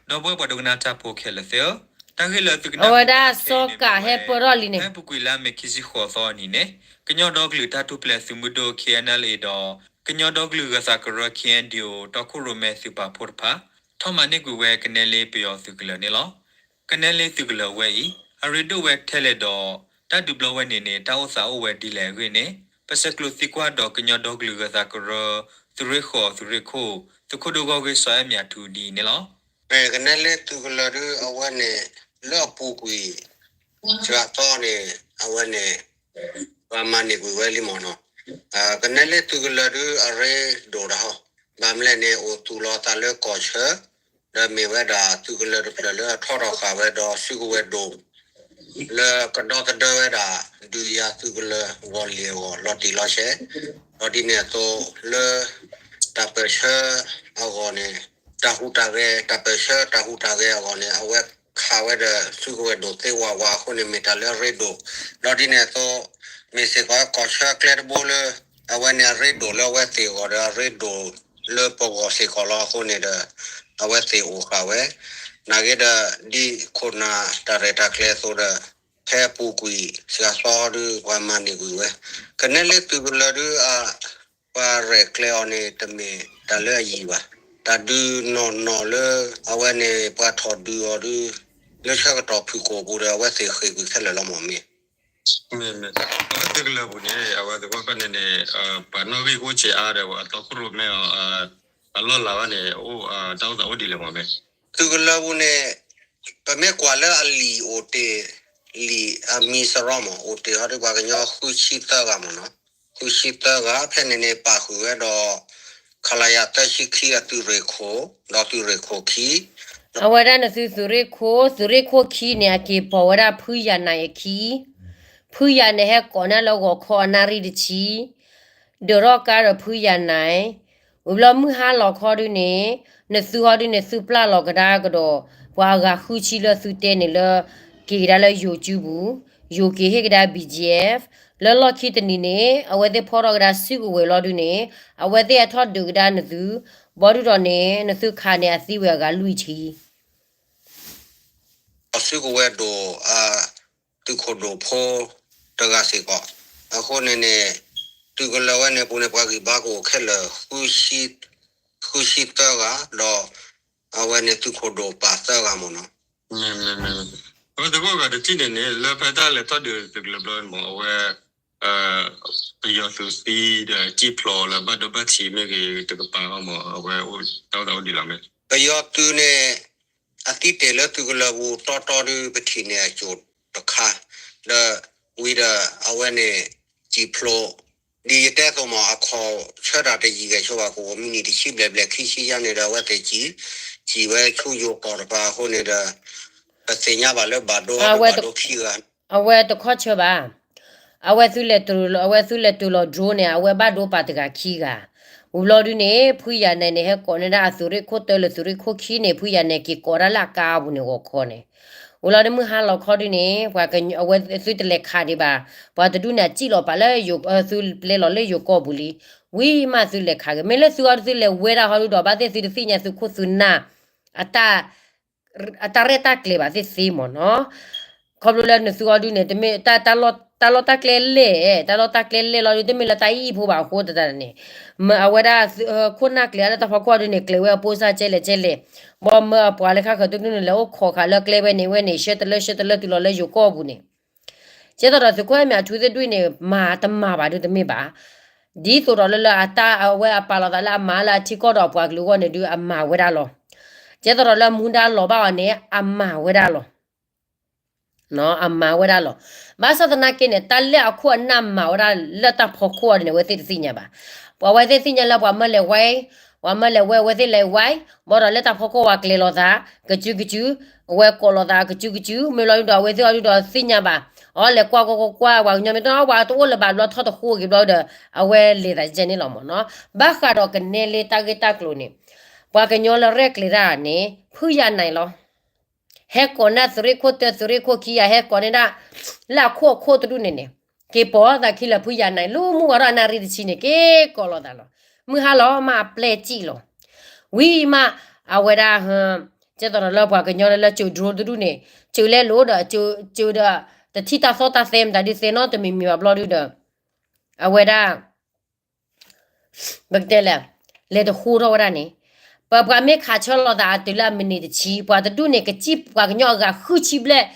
ဒီပုၢ်ဝဲၢ်ပှၤဒိကနၣ်တၢ်ဖိခဲလၢာ်သ့ၣ်ဧၢ, တၢ်ဂ့ၢ်လၢသုကနၣ် အဝဲဒၣ်စီၤကးဟဲပၢၢ်ထီၣ်လံန့ၣ် ဖဲအပူၤကွံာ်လါမ့ၤခံဆံဃိးသီအနံၤန့ၣ် ကညီဒီကလုာ်တၢ်ထူၣ်ဖျဲးသုးမုၢ်ဒိၣ် K N L A ဒီး ကညီဒီကလုာ်ဂၢၤသးကရၢ K N D O တီခိၣ်ရိၣ်မဲသုးပာ်ဖှိၣ်တဖၣ် ထီၣ်မၤန့ၢ်ကွံာ်ဝဲကနဲလ့ပယီၤသုးကလၢၤန့ၣ်လီၤ. ကနဲလ့သုးကလၢၤဝဲအံၤ အရ့ဒိၣ်ဝဲထဲလဲၣ်ဒီး တၢ်ဒုးဘျီဝဲန့ၣ်န့ၣ် တၢ်အိၣ်သးအိၣ်ဝဲဒ်လဲၣ်အဂ့ၢ်န့ၣ် ပဆဲးကျိးသံကွၢ်ဒီးကညီဒီကလုာ်ဂၢၤသးကရၢ သုးရ့ၣ်ဃိး သုးရ့ၣ်ခိၣ် သုးခိၣ်ဒိၣ်ဂီၢ်ဂ့ၢ်စီၤအဲၣ်မၠးထူဒ်အံၤန့ၣ်လီၤ. ကနဲလ့သုးကလၢၤဒုးအဝဲန့ၣ် လၢအပူၤကွံာ် စှၤသီန့ၣ် အဝဲန့ၣ် ပှၤမၤန့ၢ်ကွံာ်ဝဲလံမ့ၢ်နီၤ. ကနဲလ့သုးကလၢၤဒုးအရ့ဒိၣ်တၢ်ဟီ, ဘၣ်မနုၤလဲၣ်န့ၣ် အိၣ်သူၣ်လီၤသးလၢကီၢ်ဆၢ ဒီးမ့ၢ်ဝဲဒၣ်သုးကလၢၤတဖျၢၣ်လၢအထီထီၣ်ဃာ်ဝဲဒီးစုကဝဲၤဒိၣ် လၢကဒီသဒၢဝဲဒၣ် ဒုးယၤသုးကလၢၤဂီၤလ့ၤအဂီၢ် လီၤတံၢ်လီၤဆဲး, ဒီးဒ်န့ၣ်အသိးလၢ တၢ်ပၢၢ်ဆၢအဂီၢ်န့ၣ် တၢ်ဟူးတၢ်ဂဲၤ တၢ်ပၢၢ်ဆၢတၢ်ဟူးတၢ်ဂဲၤအဂီၢ်န့ၣ် အဝဲခးဝဲဒီးစုကဝဲၤဒိၣ်သ့ဝးဝးအဃိန့ၣ် မ့ၢ်တၢ်လၢအရ့ဒိၣ်, ဒီးဒ်န့ၣ်အသိး မ့ၢ်စ့ၢ်ကီးကီၢ်ဆၢအကျဲတဘိလၢ အဝဲန့ၣ်အရ့ဒိၣ်လၢအဝဲသ့ၣ်အဂီၢ်ဒီး အရ့ဒိၣ်လၢပဂီၢ်စ့ၢ်ကီးလီၤအဃိန့ၣ်ဒီး အဝဲသ့ၣ်အိၣ်ဃာ်ဝဲ, နာ်က့ဒီး ဒ်ခိၣ်နၢ်တၢ်ရဲၣ်တၢ်ကျဲၤအသိးဒီး ဖဲအပူၤကွံာ် စှၤသီဒုး ပှၤမၤန့ၢ်ကွံာ်ဝဲ, ကနဲလ့သုးကလၢၤဒုး ပှၤရဲၣ်ကျဲၤအီၤန့ၣ် တမ့ၢ်တၢ်လၢအယံၤဘၣ်, တၢ်ဒုးနီၢ်နီၢ်လၢ အဝဲန့ၣ် ပှၤထီၣ်ဒုးအီၤဒုး လၢဆၢကတီၢ်ဖုၣ်ကိာ်ပူၤဒီး အဝဲသ့ၣ်ဃ့ၢ်ကွံာ်ခဲလၢာ်လီၤမ့ၢ်မ့ၢ် မ့ၢ်မ့ၢ် အဝဲသုးကလၢၤပူၤန့ၣ် အဝဲသ့ၣ်ပှၤဖဲန့ၣ်န့ၣ် ပှၤနီၣ်ဂံၢ်ကအိၣ်ဆံးအါဒီး အတီခိၣ်ရိၣ်မဲအီၤ အလီၢ်လၤဘၣ်န့ၣ် အိၣ်တၢ်အိၣ်သးအိၣ်ဒ်လဲၣ်မ့ၢ်မ့ၢ်, သုးကလၢၤပူၤန့ၣ် ပမ့ၢ်ကွၢ်လၢအလံာ်အိၣ်တ့ၢ် လံာ်အမံၤစရီမ့ၢ် အိၣ်တ့ၢ်ဟီဒုးပှၤကညီဃုဆံသၢဂၤမ့ၢ်နီၤ, ဃုဆံသၢဂၤ ဖဲန့ၣ်န့ၣ် ပာ်ဃုာ်ဝဲဒီး ခလရ သၢဆံခံ အသုးရ့ၣ်ခိၣ် ဒီးသုးရ့ၣ်ခိၣ်ခံ အဝဲဒၣ်နသုသုးရ့ၣ်ခိၣ် သုးရ့ၣ်ခိၣ်ခံန့ၣ် အက့ၤပိာ်ဝဲဒၣ်ဖုယၤနၤအခံ, ဖုယၤနၤဟဲကိးနၤလၢဂီၤခီအနၣ်ရံၣ်တဆံ, ဒၢးထီၣ်ကါဒီးဖုယၤနၤ, ဝံၤဘျီမုၢ်ဟါလီၤခီဒုးန့ၣ် နသုဟီဒုးန့ၣ် သုပျၢ်လီၤကဒါကဒီး ပှၤအဂၤဃုဆံလၢသုတဲန့ၣ်လၢ က့ၤကဒါလၢယိၤစုပူၤ, ယိၤက့ၤဟ့ၣ်ကဒါ B G F, လၢလီၢ်ခံတနံၤန့ၣ် အဝဲသ့ၣ်ဖီၣ်ထီၣ်ကဒါစုကဝဲၤလီၤဒုးန့ၣ် အဝဲသ့ၣ်ဟဲထီၣ်ဒုးကဒါနသု, ဘီဒုးဒီးန့ၣ် နသုခးန့ၣ်အသံဝဲအဂၤလွံၢ်ဆံ အစုကဝဲၤဒိၣ် သုးခိၣ်ဒိၣ်ဖိတဂၤစ့ၢ်ကီး, အဃိန့ၣ်န့ၣ် သုးကလၢၤဝဲန့ၣ်အပူၤန့ၣ် ပှၤဂံၢ်ဘါကအိၣ်ခဲလၢာ် ဃုဆံသၢဂၤ ဒီး အဝဲန့ၣ်သုးခိၣ်ဒိၣ်ပာ်သၢဂၤမ့ၢ်နီၤ, အဝဲသကိးဂၤတထံၣ်န့ၣ်န့ၣ် လၢဖဲတၢ်လဲၤထီၣ်ဒုးသုးကလၢၤဘျီမ့ၢ် အဝဲ ပယီၤသုးသံဒီးစံၣ်ဖျိးလၢဘၣ်ဒိဘၣ်ထံးမ့ၢ်ဂ့ၤ တကပၤအီၤမ့ၢ် အဝဲအိၣ်တၢ်အိၣ်သးအိၣ်ဒ်လဲၣ်မ့ၢ်, ပယီၤသုးန့ၣ် အသံတ့ၢ်လၢသုးကလၢၤပူၤတီတီဒုး ပထံၣ်န့ၢ်အစိၣ်တခါ, ဒီးဝံၤဒီးအဝဲန့ၣ် စံၣ်ဖျိး, ဒ်ယတဲအသိးမး အခီၣ်ဆၢတၢ်တယံာ်ဂဲၤဆိဘၣ် ကအိၣ်မံးနံးတဆံဘျဲၣ်ဘျဲၣ်ခံဆံယါန့ၣ်ဒီး အဝဲသ့ၣ်စံၣ်, စံၣ်ဝဲဆူယိၤကီၢ်တပၤအဃိန့ၣ်ဒီး ပသ့ၣ်ညါဘၣ်လၢဘၣ်ဒိ ဘၣ်ဒိခံဂၤ, အဝဲတခီဆၢဘၣ် အဝဲသုလဲၤတုၤလီၤ အဝဲသုလဲၤတုၤလီၤ drone န့ၣ် အဝဲဘၣ်ဒိပာ်တဂၤခံဂၤ, ဝံၤဘျီဒုန့ၣ် ဖုယၤနဲၤန့ၣ် ဟဲကိးန့ၢ်ဒၣ်အသုးရ့ၣ်ခိၣ်တၢလၢသုးရ့ၣ်ခိၣ်ခံန့ၣ် ဖုယၤနဲၤက့ၤကိးဒၣ်လၢအကါပူၤန့ၣ်ဂီၤခီန့ၣ်, ဝံၤလီၤဒုမုၢ်ဟါလီၤခီဒုန့ၣ် ပှၤကညီ အဝဲသုတလဲၤခးဒံးဘၣ်, ပှၤတဒူၣ်န့ၣ် အစံၣ်လီၤပာ်လၢယိၤ သုပျဲလီၤလၢယိၤကီၢ်ပူၤလံ, ဝံၤမးသုလဲၤခးဂ့ၤ မ့ၢ်လၢသုအီၤဒုသုလဲၤဝဲဒၣ်ဟီဒုဒီး ဘၣ်သ့ၣ်သုတသ့ၣ်ညါသုခိၣ်သုနၢ် အတၢ် အတၢ်ရဲၣ်တၢ်ကျဲၤဘၣ်သ့ၣ်သ့မ့ၢ်နီၤ, ခီဖျိလၢနသုအီၤဒုန့ၣ် တမ့ၢ် တၢ်လီၢ်တၢ်ကျဲလဲၣ်, တၢ်လီၢ်တၢ်ကျဲလဲၣ်လီၤဒု တမ့ၢ်လၢတၢ်အံၣ်ဖိဘၣ်အဃိသတးန့ၣ်, မ့ၢ်အဝဲဒၣ် ခိၣ်နၢ်ကျဲၤလၢတၢ်ဖီခိၣ်ဒုန့ၣ် ကျဲၤဝဲအပိၢ်စၢ်ကဲလဲၣ်ကဲလဲၣ်, ဘီမ့ၢ်အပှၤလၢခါဃၢၤတဒူၣ်န့ၣ် လဲၤအိၣ်ခိးဃာ်လၢကျဲဝဲန့ၣ်ဝဲန့ၣ် ဆှၢတလၢဆှၢတလၢတုၤလီၤလၢယိၤကီၢ်ပူၤန့ၣ် ကဲသိးဒီးသုးခိၣ်အဲၣ်မၠးထူသ့ၣ်ဒူၣ်န့ၣ် မၤတမၤဘၣ်ဒုတမ့ၢ်ဘၣ်, ဒ်သိးဒီးလၢလၢအတၢ်အဝဲအပာ်လီၤသးလၢအမၤလၢအထံကီၢ်ဒီးအပှၤကလုာ်အဂီၢ်န့ၣ်ဒု အမၤဝဲဒၣ်လီၤ. ကဲသိးဒီးလၢမူဒါလီၤဘၣ်အီၤန့ၣ် အမၤဝဲဒၣ်လီၤ. အမၤဝဲဒၣ်လီၤ. ဘၣ်ဆၣ်သနာ်က့န့ၣ် တၢ်လၢအခိၣ်အနၢ်မၤဝဲဒၣ်လၢတၢ်ဖီခိၣ်အီၤန့ၣ် အဝဲသ့ၣ်တသ့ၣ်ညါဘၣ်. ပှၤဝဲသ့ၣ်သ့ၣ်ညါလၢပှၤမၢလဲၤဝဲ ပှၤမၢလဲၤဝဲ အဝဲသ့ၣ်လဲၤဝဲ, ဘၣ်ဒီးလၢတၢ်ဖီခိၣ်ဝဲကျဲၤလိာ်သး ကစုကစု, အဝဲကိးလိာ်သးကစုကစု, မ့ၢ်လီၤဒုဒီးအဝဲသ့ၣ်အီၤဒုဒီးသ့ၣ်ညါဘၣ်, အီလဲၤကွၢ်ကွၢ်ကွၢ်ကွၢ် ပှၤကညီမ့ၢ်တနီၤ ပှၤတအိၣ်လၢၤဘၣ်ဘျီထီၣ်တဃိက့ၤဘျီဒီး အဝဲလဲၤသးကဲန့ၣ်လီၤမ့ၢ်နီၤ. ဘၣ်ဃးဒီးကနဲလ့တၢ်ဂ့ၢ်တၢ်ကျိၤန့ၣ် ပှၤကညီလၢရဲၣ်ကျဲၤတၢ်န့ၣ် ဖုယၤနဲၤလီၤ. ဟဲကိးန့ၢ်သုးရ့ၣ်ခိၣ်တၢ သုးရ့ၣ်ခိၣ်ခံဂၤ ဟဲကိးန့ၢ်ဒၣ် လၢအခိၣ်အခိၣ်တဒူၣ်န့ၣ်န့ၣ် က့ၤပိာ်သးခံလၢဖုယၤနဲၤ လၢမုၢ်ဝါထီၣ်အနၣ်ရံၣ်တဆံန့ၣ် က့ၤကိးလိာ်သးလီၤ. မုၢ်ဟါလီၤမးအပျဲၢ်စံၣ်လီၤ. ဝံၤမး အဝဲဒၣ် ကဲသိးဒီးလၢပှၤကညီလၢလၢကၠိၣ်ဒြိတဒူၣ်န့ၣ် ကၠိၣ်လဲလိာ်ဒီး ကၠိၣ်ဒီး တထံၣ်တၢ်သီတၢ်သဲမတၤဒုသဲနီတမံၤမံၤဘၣ်ဘျီဒုဒီး အဝဲဒၣ် ပကတဲလဲၣ်, လဲၤတဃိထီၣ်ဝဲဒၣ်န့ၣ်, ပပှၤမ့ၢ်ခးဆၢလိာ်သးအတုၤလၢအမံးနံးတဆံ ပှၤတဒူၣ်န့ၣ်ကစံၣ်ပှၤကညီအဂၤဃုဆံဘျဲၣ်,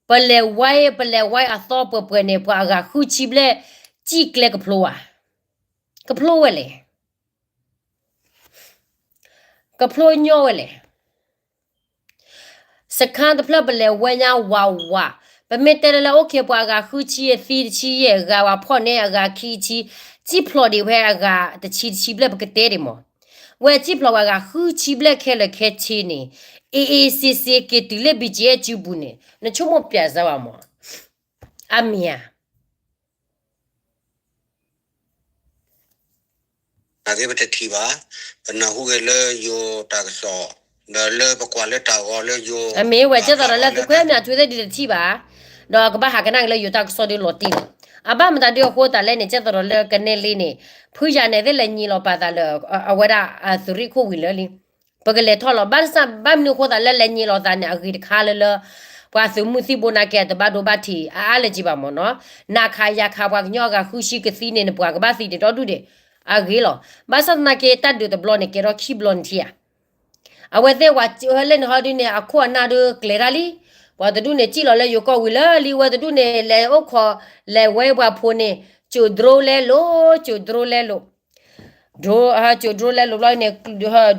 ပလဲၤဝဲ ပလဲၤဝဲအသီပှဲၤပှဲၤန့ၣ် ပှၤအဂၤဃုဆံဘျဲၣ် စံၣ်ကျဲကဖျိဧါ, ကဖျိဝဲလဲၣ် ကဖျိညီဝဲလဲၣ်. စခါတဖျၢၣ်ပလဲၤဝဲညါဝးဝး, ပမ့ၢ်တဲလၢလၢ အိၣ်ခ့ ပှၤအဂၤဃုဆံအသံတဆံယဲၢ်ဂၤ ပှၤဖီၣ်န့ၢ်အဂၤခံဆံ, စံၣ်ဖျိးဒံးဝဲအဂၤတဆံတဆံဘျဲၣ် ပကတဲဒံးမး, ဝဲစံၣ်ဖျိးဝဲအဂၤဃုဆံဘျဲၣ်ခဲလၢာ်ခဲဆ့န့ၣ်, အ့ၣ်အ့ၣ်စ့စ့က့ၤတုၤလၢ ဘံၣ်ကၠံၣ်အဲၣ်စုပူၤန့ၣ် နဆိကမိၣ်ပျဲးစၢၤဘၣ်မး, အမ့ၢ်ဧါ နာ်က့ပတထံၣ်ဘၣ်, ပနၢ်ဟူက့ၤလၢယိၤတၢ်ကစီၣ်, ဒီးလၢပကွၢ်လၢတၢ်ဂီၤလၢယိၤ, အမ့ၢ်ဝဲကဲသိးဒီးလၢသုးခိၣ်အဲၣ်မၠးထူသ့ၣ်ဒုးတထံၣ်ဘၣ်, ဒီးကဘၣ်ဟးကနၣ်က့ၤလၢယိၤတၢ်ကစီၣ်ဒုးလီၤတံၢ်လီၤ. အဘၣ်မတၤဒုးအဃိသတးလဲၣ်န့ၣ် ကဲသိးဒီးလၢကနဲလ့န့ၣ်, ဖုယၤနဲၤသ့ၣ်လဲၤညံးလီၤပာ်သးလၢ အဝဲဒၣ်အသုးရ့ၣ်ခိၣ်ဝံၤလၢာ်လံ, ပကလဲၤထီၣ်လီၤ. ဘၣ်ဆၣ်ဘၣ်မနုၤအဃိသတးလၢလဲၤညံးလီၤသးန့ၣ် အဂ့ၢ်တခါလၢလၢ ပှၤသုးမုၢ်သံၣ်ဘိနာ်က့ အတဘၣ်ဒိဘၣ်ထံးအါအါလဲၣ်က့ဘၣ်မးနီၤ, နၤခးယၤခး ပှၤကညီအဂၤဃုဆံကသံန့ၣ် နပှၤကဘၣ်သံတဒီဒူၣ်ဒံး, အဂ့ၢ်လီၤ. ဘၣ်ဆၣ်သနာ်က့တၢ်ဒုးတဘျီန့ၣ် ကဲထီၣ်ခံဘျီန့ၣ်ထံၣ်ဧါ. အဝဲသ့ၣ်ဝဲလဲၣ်န့ၣ်ဟီဒုန့ၣ် အခိၣ်အနၢ်ဒုးကျဲၤတၢ်လံ, ပှၤတဒူၣ်န့ၣ် စံၣ်လီၤလၢယိၤကီၢ်ဝံၤလၢာ်လံ, ဝဲတဒူၣ်န့ၣ် လဲၤအိၣ်ခိး လဲၤဝဲပှၤဖိန့ၣ်, ကၠိၣ်ဒြိလဲလိာ်, ကၠိၣ်ဒြိလဲလိာ် ကၠိၣ်ဒြိလဲလိာ်ဘျီန့ၣ်,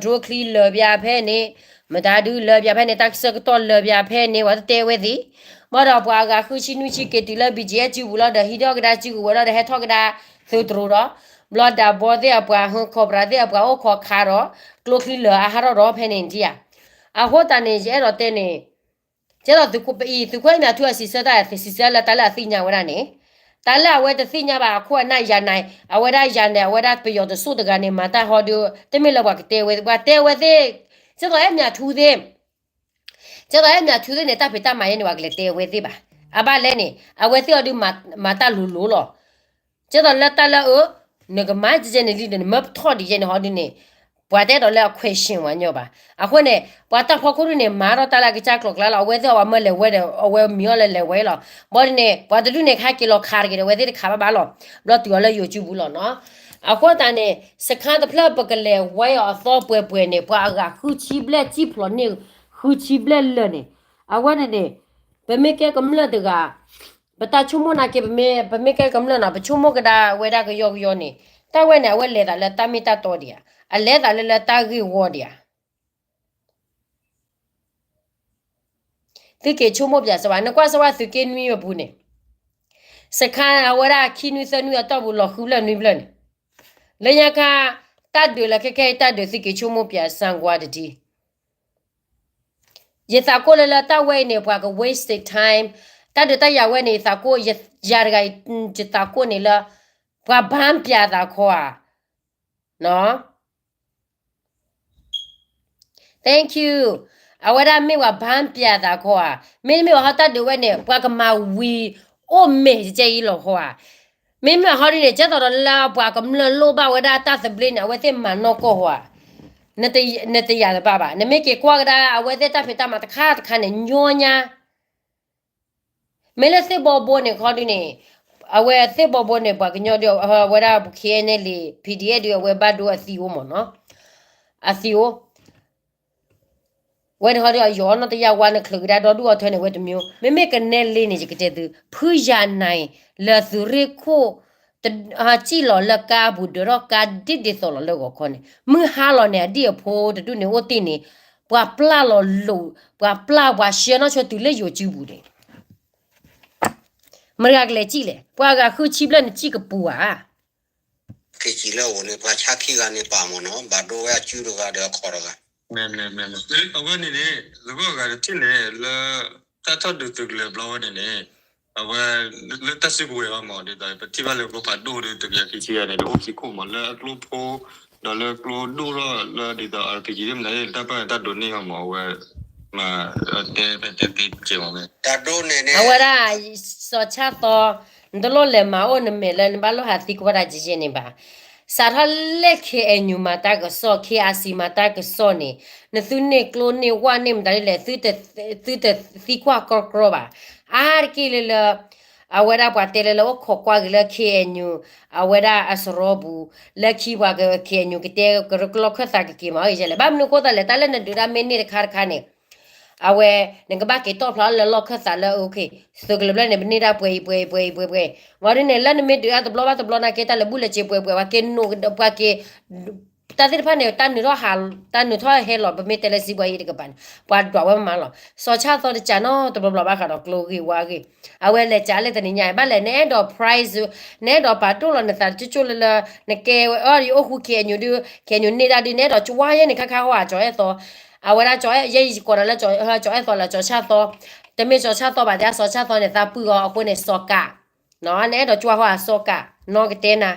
ဒြိချံလၢာ်ဘၣ်ဖဲန့ၣ်, မတၤဒုးလၢာ်ဘၣ်ဖဲန့ၣ်, တၢ်ကစၢၢ်ကတီၢ်လၢာ်ဘၣ်ဖဲန့ၣ် ဝဲတတဲဝဲသ့ၣ်, ဘၣ်ဒီးပှၤအဂၤဃုဆံနွံဆံက့ၤတုၤလၢ ဘံၣ်ကၠံၣ်အဲၣ်စုပူၤလီၤဒီး ဟံးထီၣ်ကဒါစုကဝဲၤလီၤဒီး ဟဲထီၣ်ကဒါသုးတြိၤဒီး, ဘျီဒၣ်ဘီသ့ၣ်အပှၤ ဟၢခီၣ်ပြးသ့ၣ်အပှၤအိၣ်ခိးခးဒီး, ကျိချံလၢာ်အဟးထီၣ်ဒီးဖဲန့ၣ်ထံၣ်ဧါ. အဃိသတးန့ၣ် ယအဲၣ်ဒိးတဲန့ၣ် ကဲသိးသုးခိၣ်ပအံၤ သုးခိၣ်အဲၣ်မၠးထူအစံးဆၢတၢ် စံးဆၢလၢတၢ်လၢအသ့ၣ်ညါဝဲဒၣ်န့ၣ်, တၢ်လၢအဝဲတသ့ၣ်ညါဘၣ်အခိၣ်အနၢ်ယၤနဲၤ, အဝဲဒၣ်ယၤနဲၤ အဝဲဒၣ်ပယီၤတစိၢ်တဂၤန့ၣ် မၤတၢ်ဟီဒုး တမ့ၢ်လၢပှၤကတဲဝဲ, ပှၤတဲဝဲသ့ၣ်, ကဲသိးအဲၣ်မၠးထူသ့ၣ်, ကဲသိးအဲၣ်မၠးထူသ့ၣ်န့ၣ် တၢ်ဖံးတၢ်မၤယဲန့ၣ် ပှၤကလဲၤတဲဝဲသ့ၣ်ဘၣ်. အဘၣ်လဲၣ်န့ၣ် အဝဲသ့ၣ်အီၤဒုး မၤတၢ်လိၤလိၤလီၤ. ကဲသိးလၢတၢ်လၢအ နကမၤကဲကဲန့ၣ်လံဒီး နမၢပထီၣ်ဒံးယဲန့ၣ်ဟီဒုးန့ၣ်, ပှၤတအဲၣ်ဒိးလၢအ question ဝဲညီဘၣ်. အဃိန့ၣ် ပှၤတၢ်ဖီခိၣ်ဒုးန့ၣ် မၤထီၣ်တၢ်လၢအကစၢ်ကျိၤကျါလီၤ. အဝဲသ့ၣ်အဝဲမၢလဲၤဝဲဒီး အဝဲမံၤအီၤလၢလဲၤဝဲလီၤ. ဘၣ်ဒ်န့ၣ် ပှၤတဒူၣ်န့ၣ် ခါက့ၤလီၤခးတဂ့ၤဒီး အဝဲသ့ၣ်တခးဘၣ်ဘၣ်လီၤ. ဘျီတုၤအီၤလၢယိၤစုပူၤလီၤနီၤ. အဃိသတးန့ၣ် စခါတဖျၢၣ်ပကလဲၤဝဲအီၤအသီပှဲၤပှဲၤန့ၣ် ပှၤအဂၤဃုဆံဘျဲၣ် စံၣ်ဖျိးန့ၢ်ဃုဆံဘျဲၣ်လၢာ်န့ၣ်, အဝဲန့ၣ်န့ၣ် ပမ့ၢ်ကဲကမျၢၢ်တဂၤ ပတၢ်ဆိကမိၣ်နာ်က့ ပမ့ၢ် ပမ့ၢ်ကဲကမျၢၢ်နီၤ ပဆိကမိၣ်ကဒါဝဲဒၣ်ကယီကယီန့ၣ်, တၢ်ဝဲန့ၣ် အဝဲလဲၤသးလၢတၢ်မ့ၢ်တၢ်တီဒံးဧါ, အလဲၤသးလၢလၢတၢ်ဂ့ၢ်ဝီဒံးဧါ. သုက့ၤဆိကမိၣ်ပၠးစၢၤဘၣ်, နကွၢ်စၢၤဝဲသုးက့နွံအပူၤန့ၣ်, စခါအဝဲဒၣ်ခံနွံသၢနွံအတီၢ်ပူၤလီၤဃုဖျၢၣ်နွံဖျၢၣ်န့ၣ်, လၢညါခါ တၢ်ဒုးလၢခဲခဲအံၤ တၢ်ဒုးသုးက့ၤဆိကမိၣ်ပၠးစၣ်ကွၢ်တဒံး, ယသးကိၣ်လၢလၢတၢ်ဝဲအံၤန့ၣ် ပှၤက waste time, တၢ်ဒုးတၢ်ယၤဝဲန့ၣ် ယသးကိၣ် ယၤတဂၤ ယသးကိၣ်န့ၣ်လၢ ပှၤဘၣ်ပၠးသးခီဧါ, နီၤ Thank you. အဝဲဒၣ်မ့ၢ်ပှၤဘၣ်ပၠးသးခီဧါ, မ့တမ့ၢ်ဘၣ်ဟီတၢ်ဒုးဝဲန့ၣ် ပှၤကမၤဝံၤ အိၣ်မ့ၢ်ကဲအံၤလီၤခီဧါ, မ့မ့ၢ်ဟီဒ်န့ၣ် ကဲသိးဒီးလၢပှၤကမျၢၢ်လိၣ်ဘၣ်ဝဲဒၣ်တၢ်သဘျ့န့ၣ် အဝဲသ့ၣ်မၤနီၢ်ကီၢ်ဃီဧါ, နတယၤတဘၣ်ဘၣ်, နမ့ၢ်က့ၤကွၢ်ကဒါ အဝဲသ့ၣ်တၢ်ဖံးတၢ်မၤတခါတခါန့ၣ် ညီညါ မ့ၢ်လၢသ့ၣ်ဘီဘိန့ၣ်ခီဒုန့ၣ်, အဝဲသ့ၣ်ဘီဘိန့ၣ် ပှၤကညီဒုး အဝဲဒၣ် K N L A P D F ဒုး အဝဲဘၣ်ဒိအသံအိၣ်မ့ၢ်နီၤ, အသံအိၣ်, ဝဲန့ၣ်ခီဒုး ယီၤအီၣ်နီၢ်တယၢ်ဝါ နချုးကဒါဒီဒူၣ်အီထၢန့ၣ် ဝဲတမံၤ, မ့မ့ၢ်ကနဲလ့န့ၣ် ယကတဲသု, ဖုယၤနၤအံၤ လၢသုးရ့ၣ်ခိၣ် စံၣ်လီၤလၢကါပူၤ ဒၢးထီၣ်ကါဒ်ဒ်သိးလီၤလၢဂီၤခီန့ၣ် မုၢ်ဟါလီၤန့ၣ် အဒံၣ်အဖိတဒူၣ်န့ၣ်အိၣ်တ့ၢ်န့ၣ်, ပှၤပျၢ်လီၤလိာ်, ပှၤပျၢ်ပှၤဆှၢနီၢ်ဆှၢတုၤလၢယိၤစုပူၤန့ၣ် မတၤဂၤကလဲၤစံၣ်လဲၣ်, ပှၤဂၤဃုဆံဘျဲၣ်နစံၣ်ကပူၤဧါ. က့ၤစံၣ်လၢအအိၣ်န့ၣ် ပှၤဆါခံဂၤန့ၣ်ပာ်မ့ၢ်နီၤ, ဘၣ်ဒိဝဲအစုတဂၤဒီးအခီၣ်တဂၤ. မ့ၢ်မ့ၢ်မ့ၢ်မ့ၢ်, အဝဲန့ၣ်န့ၣ် သကိးဂၤတထံၣ်န့ၣ် လၢ တၢ်ထီၣ်ဒုးသုးကလၢၤဘျီဝဲန့ၣ်န့ၣ်, အဝဲ လၢတၢ်စုကဝဲၤဘၣ်မ့ၢ် ဒ်သိး ပထံၣ်ဘၣ်လၢကျိဖးဒိၣ်ဒီး တကယၤခံဆံဂၤန့ၣ် တအိၣ်ခံခိၣ်မ့ၢ် လၢအကျိဖိ ဒီးလၢကျိဒိၣ်ထီၣ်လၢဒ်သိး အ RPG မ့ၢ်တၢ်ပၢၢ်တၢ်ဒိးန့ၢ်အီၤမ့ၢ် အဝဲ မၤ တဲဖဲတဲသ့ကဲမ့ၢ် တၢ်ဒိၣ်န့ၣ်န့ၣ် အဝဲဒၣ် စီၤဆၣ်သီ နတလိၣ်လဲၤမၤအိၣ်နမဲာ်လၢနဘၣ်လိၣ်ဟးသံကွၢ်တၢ်ကဲကဲန့ၣ်ဘၣ်. စးထီၣ်လၢ K N U မၤတၢ်ကစီၣ် K R C မၤတၢ်ကစီၣ်န့ၣ် နသုန့ၢ်ကျိန့ၢ်ဝၣ်န့ၢ်မတၤဒ်လဲၣ် သုတသံကွၢ်ကြီကြီဘၣ်. အါတက့ၢ်လၢလၢ အဝဲဒၣ်ပှၤတဲလၢလၢအိၣ်ခိးကွၢ်က့ၤလၢ K N U အဝဲဒၣ်အစရီပူၤ လၢခံပှၤက K N U ကတဲကလီၢ်ခၢၣ်သးကက့ၤမၤအီၣ်ယဲလဲၣ်. ဘၣ်မနုၤအဃိသတးလဲၣ် တၢ်လၢနဒုးတၢ်မ့ၢ်န့ၢ်တခါတခါန့ၣ် အဝဲ နကဘၣ်က့ၤတီၣ်ဖျါလၢလီၢ်ခၢၣ်သးလၢ OK သုးကလၢၤဘျဲၣ်န့ၣ် ပန့ၢ်တၢ်ပှဲၤအံၤပှဲၤအံၤပှဲၤအံၤပှဲၤပှဲၤ. ဝံၤဒ်န့ၣ် လၢနမ့ၢ်ဒုးတၢ်တဘျီဘၣ်တဘျီနာ်က့ တၢ်လဲၤဘူၣ်လဲၤစ့ၤပှဲၤပှဲၤ ပှၤက့ၤနိး ပှၤက့ၤ တၢ်သ့ၣ်တဖၣ်န့ၣ် တၢ်နုာ်ထီၣ်ဟး တၢ်နုာ်ထီၣ်ဟဲလီၤ ပမ့ၢ်တဲလၢစံးဘှီယံၤတကပၤန့ၣ် ပှၤဒွးဝဲမးလီၤ. စီၤဆၣ်သီတကးနီတဘျီဘျီဘၣ်ဃးဒီးကျိဂ့ၢ်ဝါဂ့ၢ် အဝဲလဲၤကးလၢတနံၤညါ ဘၣ်လဲၣ် နအဲၣ်ဒိး prize နအဲၣ်ဒိးပာ်ဒိၣ်လီၤနသးတကၠိၣ်လၢလၢ နကဲဝဲအီၣ်ယအိၣ်ဃူ K N U ဒုး K N U န့ၢ်ဒၣ်ဒုး နအဲၣ်ဒိးကွၢ်ယဲန့ၣ် ခါခါဟီၣ် ကၠီၤအဲၣ်သီ အဝဲဒၣ် ယဲယကိးနၤလၢ ကၠီၤအဲၣ်သီလၢစီၤဆၣ်သီ တမ့ၢ်စီၤဆၣ်သီဘၣ် တဲစီၤဆၣ်သီန့ၣ် သးပှံၢ်အီၤအဃိန့ၣ် စီၤကး နအဲၣ်ဒိးကွၢ်ဟီၣ်အစီၤကး နီၢ်ကတဲနၤ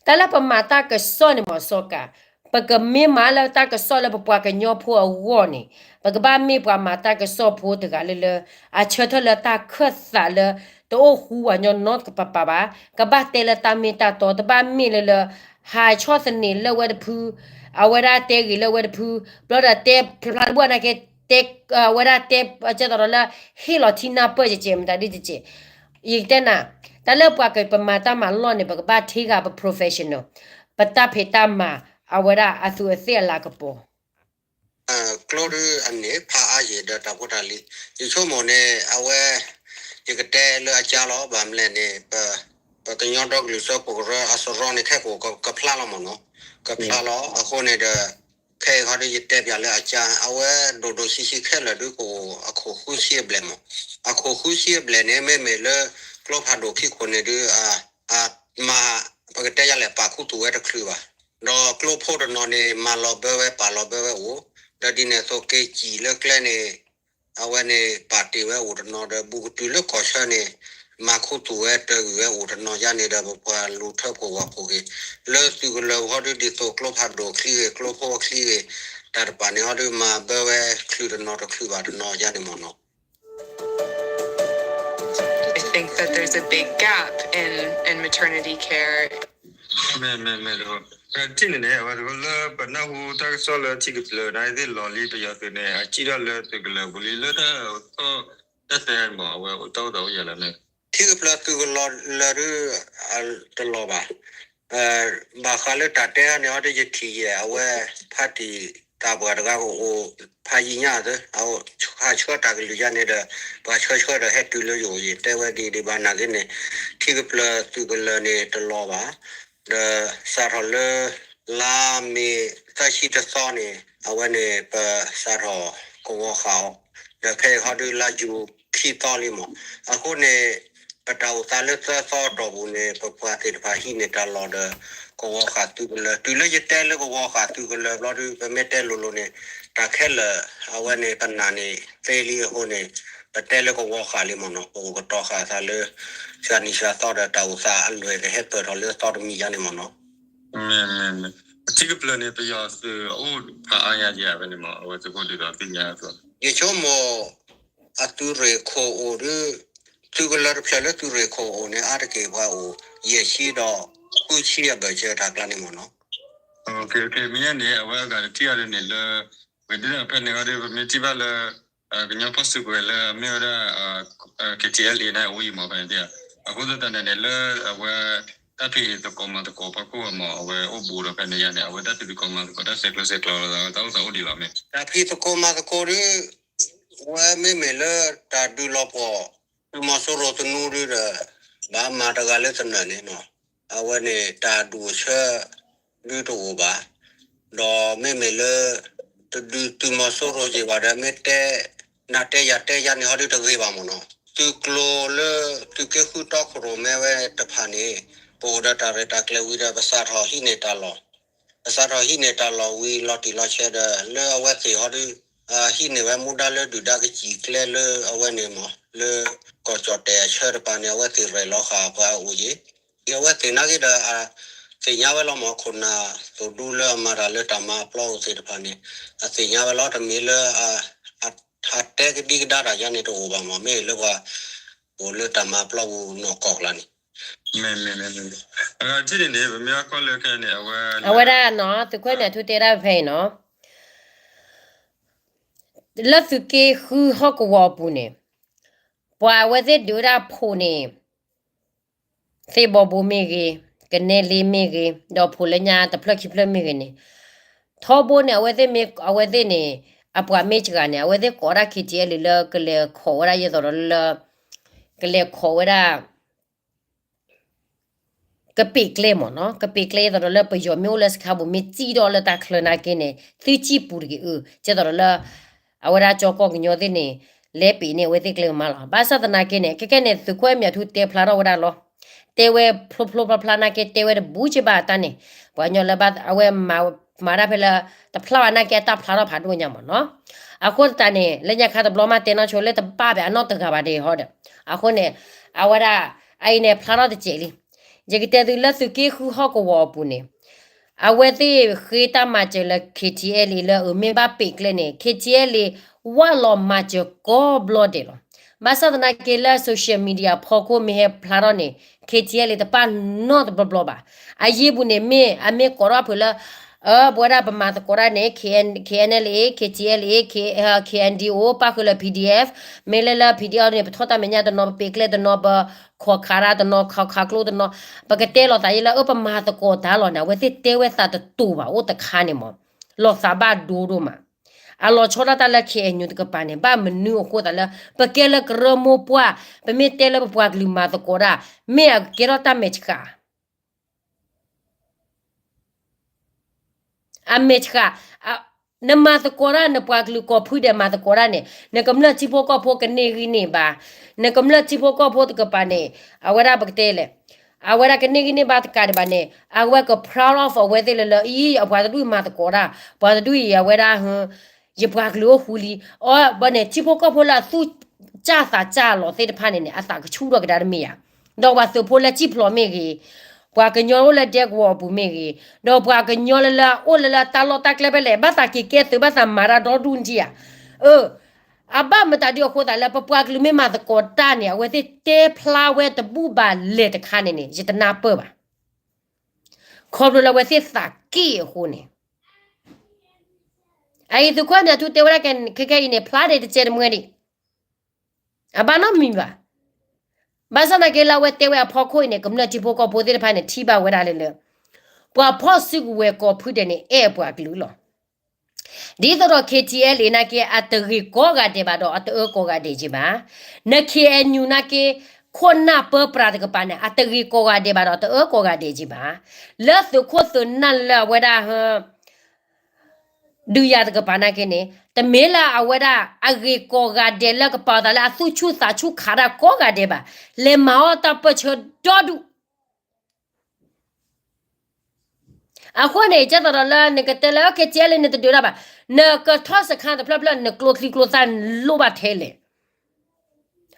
တၢ်လၢပမၤတၢ်ကစီၣ်န့ၣ်မ့ၢ်စီၤကး ပကမ့ၢ်မၤလၢတၢ်ကစီၣ်လၢပပှၤကညီဖိအဂီၢ်န့ၣ် ပကဘၣ်မ့ၢ်ပှၤမၤတၢ်ကစီၣ်ဖိတဂၤလၢလၢ အဆၢထၢၣ်လၢတၢ်ခၢၣ်သးလၢ တအိၣ်ဃူဝဲညီနီတကပၤပၤဘၣ် ကဘၣ်တဲလၢတၢ်မ့ၢ်တၢ်တီ တဘၣ်မ့ၢ်လၢလၢ ဟးဆီၣ်သနံးလၢဝဲတဖု အဝဲဒၣ်တဲဂ့ၤလၢဝဲတဖု ဘျီဒီးတဲဖျါဖျါတဘူၣ်နာ်က့ တဲ အဝဲဒၣ်တဲ ကဲသိးဒီးလၢ ဟ့ၣ်လီၤထံနၢ်ပၢၢ်ကဲကဲမတၤဒ်ကဲကဲ ယကတဲနၤ တၢ်လၢပှၤကပမၤတၢ်မၤလီၢ်န့ၣ် ပကဘၣ်ထံဂၤပ professional ပတၢ်ဖံးတၢ်မၤ အဝဲဒၣ်အသူးအသ့ၣ်အလၤကပီၤ ကျိဒုးအန့ၣ် ဖးအါယံာ်ဒီးတၢ်ဖိတၢ်လံၤ ယဆိကမိၣ်န့ၣ် အဝဲ ယကတဲလၢအကါလီၤ ဘၣ်မလဲၣ်န့ၣ် ပ ပကညီဒီကလုာ်စၢဖှိၣ်ကရၢအစရီန့ၣ် ခဲကိာ်ကဖျါလီၤမ့ၢ်နီၤ ကဖျါလီၤ အဃိန့ၣ်ဒီး ခဲအံၤဟီဒုးယတဲပၠးလၢအကါ အဝဲဒိၣ်ဒိၣ်ဆံးဆံးခဲလၢာ်ဒုးကအိၣ်အခိၣ်ဃုဆံအဘျဲၣ်မ့ၢ် အခိၣ်ဃုဆံအဘျဲၣ်န့ၣ် မ့မ့ၢ်လၢ ကျိဖးဒိၣ်ခံခိၣ်န့ၣ်ဒုး အ မၤ ပကတဲယၤလဲၣ် ပာ်ခူသူၣ်ဝဲတချုးဘၣ် ဒီးကျိဖိတနီၤန့ၣ် မၤလီၤဘၢဝဲ ပာ်လီၤဘၢဝဲအိၣ် ဒီးဒ်န့ၣ်အသိး က့ၤစံၣ်လၢကျဲန့ၣ် အဝဲန့ၣ် ပာ်တ့ၢ်ဝဲအိၣ်တနီၤဒီး ဘူးကတုၤလၢကီၢ်ဆၢန့ၣ် မၤခူသူၣ်ဝဲတဂ့ၤဝဲအိၣ်တနီၤယါန့ၣ်ဒီး ပပှၤလူၤထၢဖှိၣ်ဝၤဖှိၣ်ဂ့ၤ လၢသုးကလၢၤဟီဒုးဒ်သိးကျိဖးဒိၣ်ချံဂ့ၤ ကျိဖိချံဂ့ၤ တၢ်တဖၣ်န့ၣ်ဟီဒုး မၤဘၢဝဲချုးတနီၤတချုးဘၣ်တနီၤယါန့ၣ်မ့ၢ်နီၤ I think that there's a big gap in, in maternity care. မ့ၢ် မ့ၢ် မ့ၢ်တခီ တထံၣ်န့ၣ်န့ၣ် အဝဲတခီလၢပနၢ်ဟူတၢ်ကစီၣ်လၢထံကပျၢၤန့ၣ်သ့ၣ်လီၤလံ ပယီၤသုးန့ၣ် အစံၣ်ထီၣ်လၢသုးကလၢၤပူၤလံ လၢတၢ် တၢ်သဲမ့ၢ် အဝဲအိၣ်တၢ်အိၣ်သးအိၣ်ယဲလီၤန့ၣ် ထံကပျၢၤသုးကလၢၤလၢဒုး တလီၤဘၣ် ဘၣ်ဃးလၢတၢ်တဲဟီန့ၣ်ဟီဒုး ယထံၣ်ယဲၢ် အဝဲ ဖါတံၢ်တၢ်ပှၤတဂၤကအိၣ်ဖးယံာ်ညါသၢ အဟးဆှၢတၢ်ကလုၢ်ယါန့ၣ်ဒီး ပှၤဆှၢဆှၢဒီးဟဲတုၤလၢယအိၣ် ယတဲဝဲဒ်ဒ်ဘၣ်နာ်က့န့ၣ် ထံကပျၢၤသုးကလၢၤန့ၣ်တလီၤဘၣ် ဒီးစးထီၣ်လၢ လါမ့ၤသၢဆံတသီန့ၣ် အဝဲန့ၣ်ပစးထီၣ်ကဝီၤဃာ်အီၤ ဒီးခဲအံၤဟီဒုးလါယူၤ ခံသီလံမး. အဃိန့ၣ် ပတၢ်အိၣ်သးလၢသၢသီအတီၢ်ပူၤန့ၣ် ပပှၤသ့ၣ်တဖၣ်ဟံးန့ၢ်တၢ်လီၢ်ဒီး ကဝီၤဃာ်သုးကလၢၤ, တုၤလၢယတဲလၢကဝီၤဃာ်သုးကလၢၤဘျီဒုး ပမ့ၢ်တဲလိၤလိၤန့ၣ် တၢ်ခဲလၢာ် အဝဲန့ၣ်ပနာ်န့ၣ်သ့လံအဃိန့ၣ် ပတဲလၢကဝီၤဃာ်လံမးနီၤ. ပအိၣ်ကတီၤဃာ်သးလၢ စှၤနံၤစှၤသီဒီးတၢ်အိၣ်သးအလွဲၢ်ကဟဲပၢၢ်ထီၣ်လၢသီတမံၤညါန့ၣ်မးနီၤ. မ့ၢ်, မ့ၢ်, မ့ၢ်, ထံကပျၢၤန့ၣ် ပယီၤသုးအအိၣ်ဖးအါညါကဲဝဲန့ၣ်မး, အဝဲသုးခိၣ်ဒုးဒီးသ့ၣ်ညါအသိး ယဆိကမိၣ် အသုးရ့ၣ်ခိၣ်အိၣ်ဒီး သုးကလၢၤတဖျၢၣ်လၢသုးရ့ၣ်ခိၣ်အိၣ်န့ၣ် အါတက့ၢ်ပှၤအိၣ် ယဲၢ်ဆံဒီးဃုဆံအဘၢၣ်စၢၤတၢ်ကျါန့ၣ်မးနီၤ. မ့ၢ်ညါန့ၣ် အဝဲအဂၤတထံၣ်အီၤဒ်န့ၣ်လၢ ဝဲဒၣ်ဖဲန့ၣ်အီၤဒီး ပမ့ၢ်ထံၣ်ဘၣ်လၢ ကညီဖီၣ်စုကဝဲၤလၢအမ့ၢ်ဝဲဒၣ် KTLA န့ၣ် အဝဲအံၤမးဖဲန့ၣ်, အဃိသတးန့ၣ်န့ၣ် လၢအဝဲ တၢ်ဖံးသကိးမၤသကိးဖီခိၣ်အမး အဝဲအိၣ်ဘူးဒီးဖဲန့ၣ်ညါန့ၣ် အဝဲတၢ်ဖံးသကိးမၤသကိး တၢ်ဆဲးကျိးဆဲးကျၢလီၤသး တၢ်အိၣ်သးအိၣ်ဒံးလီၤမ့ၢ်. တၢ်ဖံးသကိးမၤသကိးဒီး ဝဲမ့မ့ၢ်လၢတၢ်ဒုးလီၤပှီၢ် သုးမီၤစိရိၤသနူဒုဒီး ဘၣ်မၤတဂၤလၢသနၢၣ်န့ၣ်နီၤ, အဝဲန့ၣ်တၢ်ဒူၣ်အဆၢ ဒုတအိၣ်ဘၣ်. ဒီးမ့မ့ၢ်လၢ တဒုးသုးမီၤစိရိၤက့ၤဘၣ်ဒီး မ့ၢ်တဲ နၤတဲယၤတဲယၤန့ၣ်ဟီဒုတဂ့ၤဘၣ်မ့ၢ်နီၤ. သုးကျိၤလၢ သုးက့ဃုတီခိၣ်ရိၣ်မဲဝဲတဖၣ်န့ၣ် ပအိၣ်ဒီးတၢ်ရဲၣ်တၢ်ကျဲၤဝံၤဒီး ပစးထီၣ်ဟံးန့ၢ်တၢ်လီၢ်, ပစးထီၣ်ဟံးန့ၢ်တၢ်လီၢ်ဝံၤလီၤတံၢ်လီၤဆဲးဒီး လၢအဝဲသ့ၣ်ဟီဒု ဟံးန့ၢ်ဝဲမူဒါလၢဒုၣ်ဒါကစံၣ်ကျဲလၢအဝဲန့ၣ်မး လၢကီၢ်ကၠီၣ်တဲၣ်အဆၢတပၤန့ၣ် အဝဲသ့ၣ်ရဲၣ်လီၤဃာ်ပှၤအိၣ်က့ၤ, ဒ်အဝဲသ့ၣ်နာ်က့ဒီး သ့ၣ်ညါဝဲလီၤမး ခိၣ်နၢ်သိၣ်ဒူလၢအမၤတၢ်လၢတၢ်မၤအပျီအိၣ်သ့ၣ်တဖၣ်န့ၣ် အသ့ၣ်ညါဝဲလီၤ တမ့ၢ်လၢ အတဲကဒံကဒါတၢ်ယါန့ၣ်တအိၣ်ဘၣ်မး မ့ၢ်လၢပှၤ အိၣ်လၢတၢ်မၤပျီပူၤနီၢ်ကီၢ်ကျါန့ၣ် အဂၤထံၣ်န့ၣ်န့ၣ် ပမ့ၢ်အကွၢ်လၢခဲအံၤန့ၣ် အဝဲ အဝဲဒၣ်နီၤ သုးခိၣ်မဲာ်ထူတဲဒၣ်ဖဲအံၤနီၤ လၢသုးက့ဃုဟီၣ်ကဝီၤအပူၤန့ၣ် ပှၤအဝဲသ့ၣ်ဒုးဝဲဒၣ်ဖိးန့ၣ် သ့ၣ်ဘီဘိမ့ၢ်ဂ့ၤ, ကနဲလ့မ့ၢ်ဂ့ၤ, ဒီးဖိးလၢညါတဖျၢၣ်ခံဖျၢၣ်မ့ၢ်ဂ့ၤန့ၣ် ထီဘိန့ၣ် အဝဲသ့ၣ်မ့ၢ် အဝဲသ့ၣ်န့ၣ် အပှၤမ့ၢ်စှၤန့ၣ် အဝဲသ့ၣ်ကိးဒၣ် KTLA လၢကလဲၤခိးဝဲဒၣ်ယဲသိးဒီးလၢ ကလဲၤခိးဝဲဒၣ် ကပ့ၤကျဲမ့ၢ်နီၤ, ကပ့ၤကျဲယဲသိးဒီးလၢပယီၤမ့ၢ်အိၣ်လၢစခါပူၤ မ့ၢ်စံၣ်ထီၣ်လၢတၢ်ချၢနာ်က့န့ၣ် သုစံၣ်ပူၤတဂ့ၤအၢ ကဲသိးဒီးလၢ အဝဲဒၣ်ကၠီကီၢ်ကညီသ့ၣ်န့ၣ် လဲၤပ့ၤန့ၢ်အဝဲသ့ၣ်ကျဲမးလီၤ. ဘၣ်ဆၣ်သနာ်က့န့ၣ် ခဲကဲန့ၣ် သုးခိၣ်မဲာ်ထူတဲဖျါထီၣ်ဝဲဒၣ်လီၤ. တဲဝဲဖျိဖျိဖျါဖျါနာ်က့ တဲဝဲတဘူးက့ဘၣ်အတၢ်န့ၣ် ပှၤကညီလၢဘၣ်အဝဲမၤ မၤတၢ်ဖဲလၢတဖျါဘၣ်နာ်က့ အတၢ်ဖျါထီၣ်ဖးဒိၣ်ညါမ့ၢ်နီၤ. အဃိသတးန့ၣ် လၢညါခါတဘျီမးတဲနီၢ်ဆိလၢတဘၣ်ဘၣ်အနီၢ်တဂၤဘၣ်ဒဲးဟီဒီး အဃိန့ၣ် အဝဲဒၣ် အအံၤန့ၣ်ဖျါထီၣ်တစဲးလံ. ယကတဲသုလၢသုးက့ဃုဟီၣ်ကဝီၤအပူၤန့ၣ် အဝဲသ့ၣ်ဃ့တၢ်မၤစၢၤလၢ KTLA လၢအမ့ၢ်ဘၣ်ပ့ၤကျဲန့ၣ် KTLA ဝၢ်လီၤမၤစၢၤကိးဘျီဒဲးလီၤ. ဘၣ်ဆၣ်သနာ်က့လၢ social media ဖီခိၣ်မ့ၢ်ဟဲဖျါထီၣ်န့ၣ် KTLA တပၣ်နီတဘျီဘျီဘၣ်. အယံၤပူၤန့ၣ်မ့ၢ်အမ့ၢ်ကိးထီၣ်ဖုးလၢ အၢ ပဝဲဒၣ်ပမၤသကိးတၢ်န့ၣ် K N K N L A K T L A K N D O ပၣ်ဃုာ်လၢ P D F မ့ၢ်လၢလၢ P D F န့ၣ် ပထီၣ်တၢ်မဲာ်ညါတနီၤ ပပ့ၤကျဲတနီၤ ပခိးခးတၢ်တနီၤ ခိးခးကျိတနီၤ ပကတဲလီၤသးယဲလၢ အၢ ပမၤသကိးတၢ်လီၤန့ၣ် အဝဲသ့ၣ်တဲဝဲသးတတူာ်ဘၣ်အိၣ်တခါန့ၣ်မး လီၤသးဘၣ်ဒိဒိၣ်မး အလီၤဆီဒၣ်တၢ်လၢ K N U တကပၤန့ၣ် ဘၣ်မနုၤအဃိသးလၢ ပကဲလၢကရၢမိၢ်ပှၢ် ပမ့ၢ်တဲလၢပပှၤကလုာ်မၤသကိးတၢ် မ့ၢ်အကဲထီၣ်တၢ်မဲာ်ဆှး အမဲာ်ဆှး နမၤသကိးတၢ် နပှၤကလုာ်ကိးဖုဒဲးမၤသကိးတၢ်န့ၣ် နကမျၢၢ်ထံဖိကီၢ်ဖိကန့ၢ်ဂံၢ်န့ၢ်ဘါ နကမျၢၢ်ထံဖိကီၢ်ဖိတကပၤန့ၣ် အဝဲဒၣ်ပကတဲလဲၣ် အဝဲဒၣ်ကန့ၢ်ဂံၢ်န့ၢ်ဘါတကးဒံးဘၣ်န့ၣ် အဝဲက proud of အဝဲသ့ၣ်လၢလၢ အံၤ အပှၤတဒူၣ်အံၤမၤသကိးတၢ် ပှၤတဒူၣ်အံၤ အဝဲဒၣ် ယပှၤကလုာ်အိၣ်ဃူလံ အဘၣ်န့ၣ် ထံဖိကီၢ်ဖိလၢအသူၣ်စၢ်သးစၢ်အလီၢ်သ့ၣ်တဖၣ်န့ၣ်န့ၣ် အသးကဆူၣ်ထီၣ်ကဒါတမ့ၢ်ဧါ ဒီးပှၤသုးဖိလၢကံၣ်ဖျိးမ့ၢ်ဂ့ၤ ပှၤကညီအိၣ်လၢဒဲကဝီၤအပူၤမ့ၢ်ဂ့ၤ ဒီးပှၤကညီလၢလၢအိၣ်လၢလၢတၢ်လီၢ်တၢ်ကျဲဖဲလဲၣ် ဘၣ်သးက့ၤကဲသုးဘၣ်သးမၤတၢ်ဒီဒူၣ်နထံၣ်ဧါ အၢ အဘၣ်မတၤဒ်အဃိသးလၢပပှၤကလုာ်မ့ၢ်မၤသကိးတၢ်န့ၣ် အဝဲသ့ၣ်တဲဖျါဝဲတဘူၣ်ဘၣ်လဲၣ်တခါန့ၣ်န့ၣ် ယတနၢ်ပၢၢ်ဘၣ် ခီဖျိလၢအဝဲသ့ၣ်သးက့ၣ်အဃိန့ၣ် အအံၤသုးခိၣ်မဲာ်ထူတဲဝဲဒၣ်ခဲခဲအံၤန့ၣ် ဖျါဒံးတကဲးတမှဲဒံး အဘၣ်နီတမံၤဘၣ်. ဘၣ်ဆၣ်သနာ်က့လၢအဝဲတဲဝဲအဖီခိၣ်အံၤန့ၣ် ကမျၢၢ်ထံဖိကီၢ်ဖိသ့ၣ်တဖၣ်န့ၣ် ထံၣ်ဘၣ်ဝဲဒၣ်လၢလၢ ပှၤဖီၣ်စုကဝဲၤကိးဖုဒဲးန့ၣ် အဲၣ်အပှၤကလုာ်လီၤ. ဒ်သိးဒီး K T L A နာ်က့ အတဂ့ၤကိးဂၤဒဲးဘၣ်ဒီး အတအၢကိးဂၤဒဲးက့ဘၣ်. န K N U နာ်က့ ခိၣ်နၢ်ပၢပြးတကပၤန့ၣ် အတဂ့ၤကိးဂၤဒဲးဘၣ်ဒီး အတအၢကိးဂၤဒဲးက့ဘၣ်. လၢသုးခိၣ်သုးနၢ်လၢအဝဲဒၣ် ဒုးယၤတကပၤနာ်က့န့ၣ် တမ့ၢ်လၢအဝဲဒၣ်အဂ့ၢ်ကိးဂၤဒဲးလၢကပာ်အသးလၢအသူၣ်ဆူၣ်သးဆူၣ်ခးတၢ်ကိးဂၤဒဲးဘၣ်, လဲၤမၤအီၣ်တၢ်ပၢၢ်ဆၢဒီဒူၣ်. အဃိန့ၣ် ကဲသိးဒီးလၢနကတဲလၢ ခဲကဲလၢနတဒုးတၢ်ဘၣ်, နကထီၣ်စခါတဖျၢၣ်ဖျၢၣ် နကျိချံကျိသၣ်လိၣ်ဘၣ်ထဲလဲၣ်.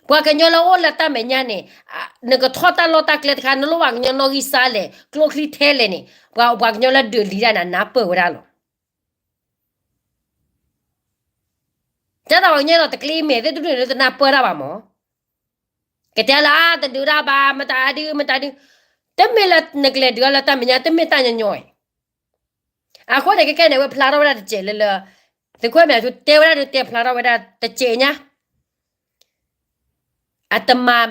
ပှၤကညီလၢအိၣ်လၢတၢ်မဲာ်ညါန့ၣ် နကထီၣ်တၢ်လီၢ်တၢ်ကျဲတခါ နလိၣ်ဘၣ်ကညီနီၣ်ဂံၢ်စၢ်လဲၣ် ကျိချံထဲလဲၣ်န့ၣ် ပှၤ ပှၤကညီလၢဒုးလံၤတၢ်န့ၣ် နၢ်ပၢၢ်ဝဲဒၣ်လီၤ. ကဲသိးပှၤကညီဒီးတကျ့မဲာ်သ့ၣ်တဒူၣ်န့ၣ် တနၢ်ပၢၢ်တၢ်ဘၣ်မး. ကတဲလၢအတဒုးတၢ်ဘၣ် မတၤဒု မတၤဒု, တမ့ၢ်လၢနကလဲၤဒုးအီၤလၢတၢ်မဲာ်ညါ တမ့ၢ်တၢ်ညီညီအံၤ. အဃိန့ၣ် ခဲကဲန့ၣ် အဝဲဖျါထီၣ်ဝဲဒၣ်တစဲးလၢလၢ သုးခိၣ်မဲာ်ထူတဲဝဲဒၣ်ဒုးတဲဖျါထီၣ်ဝဲဒၣ်တစဲးညါ အတမၤ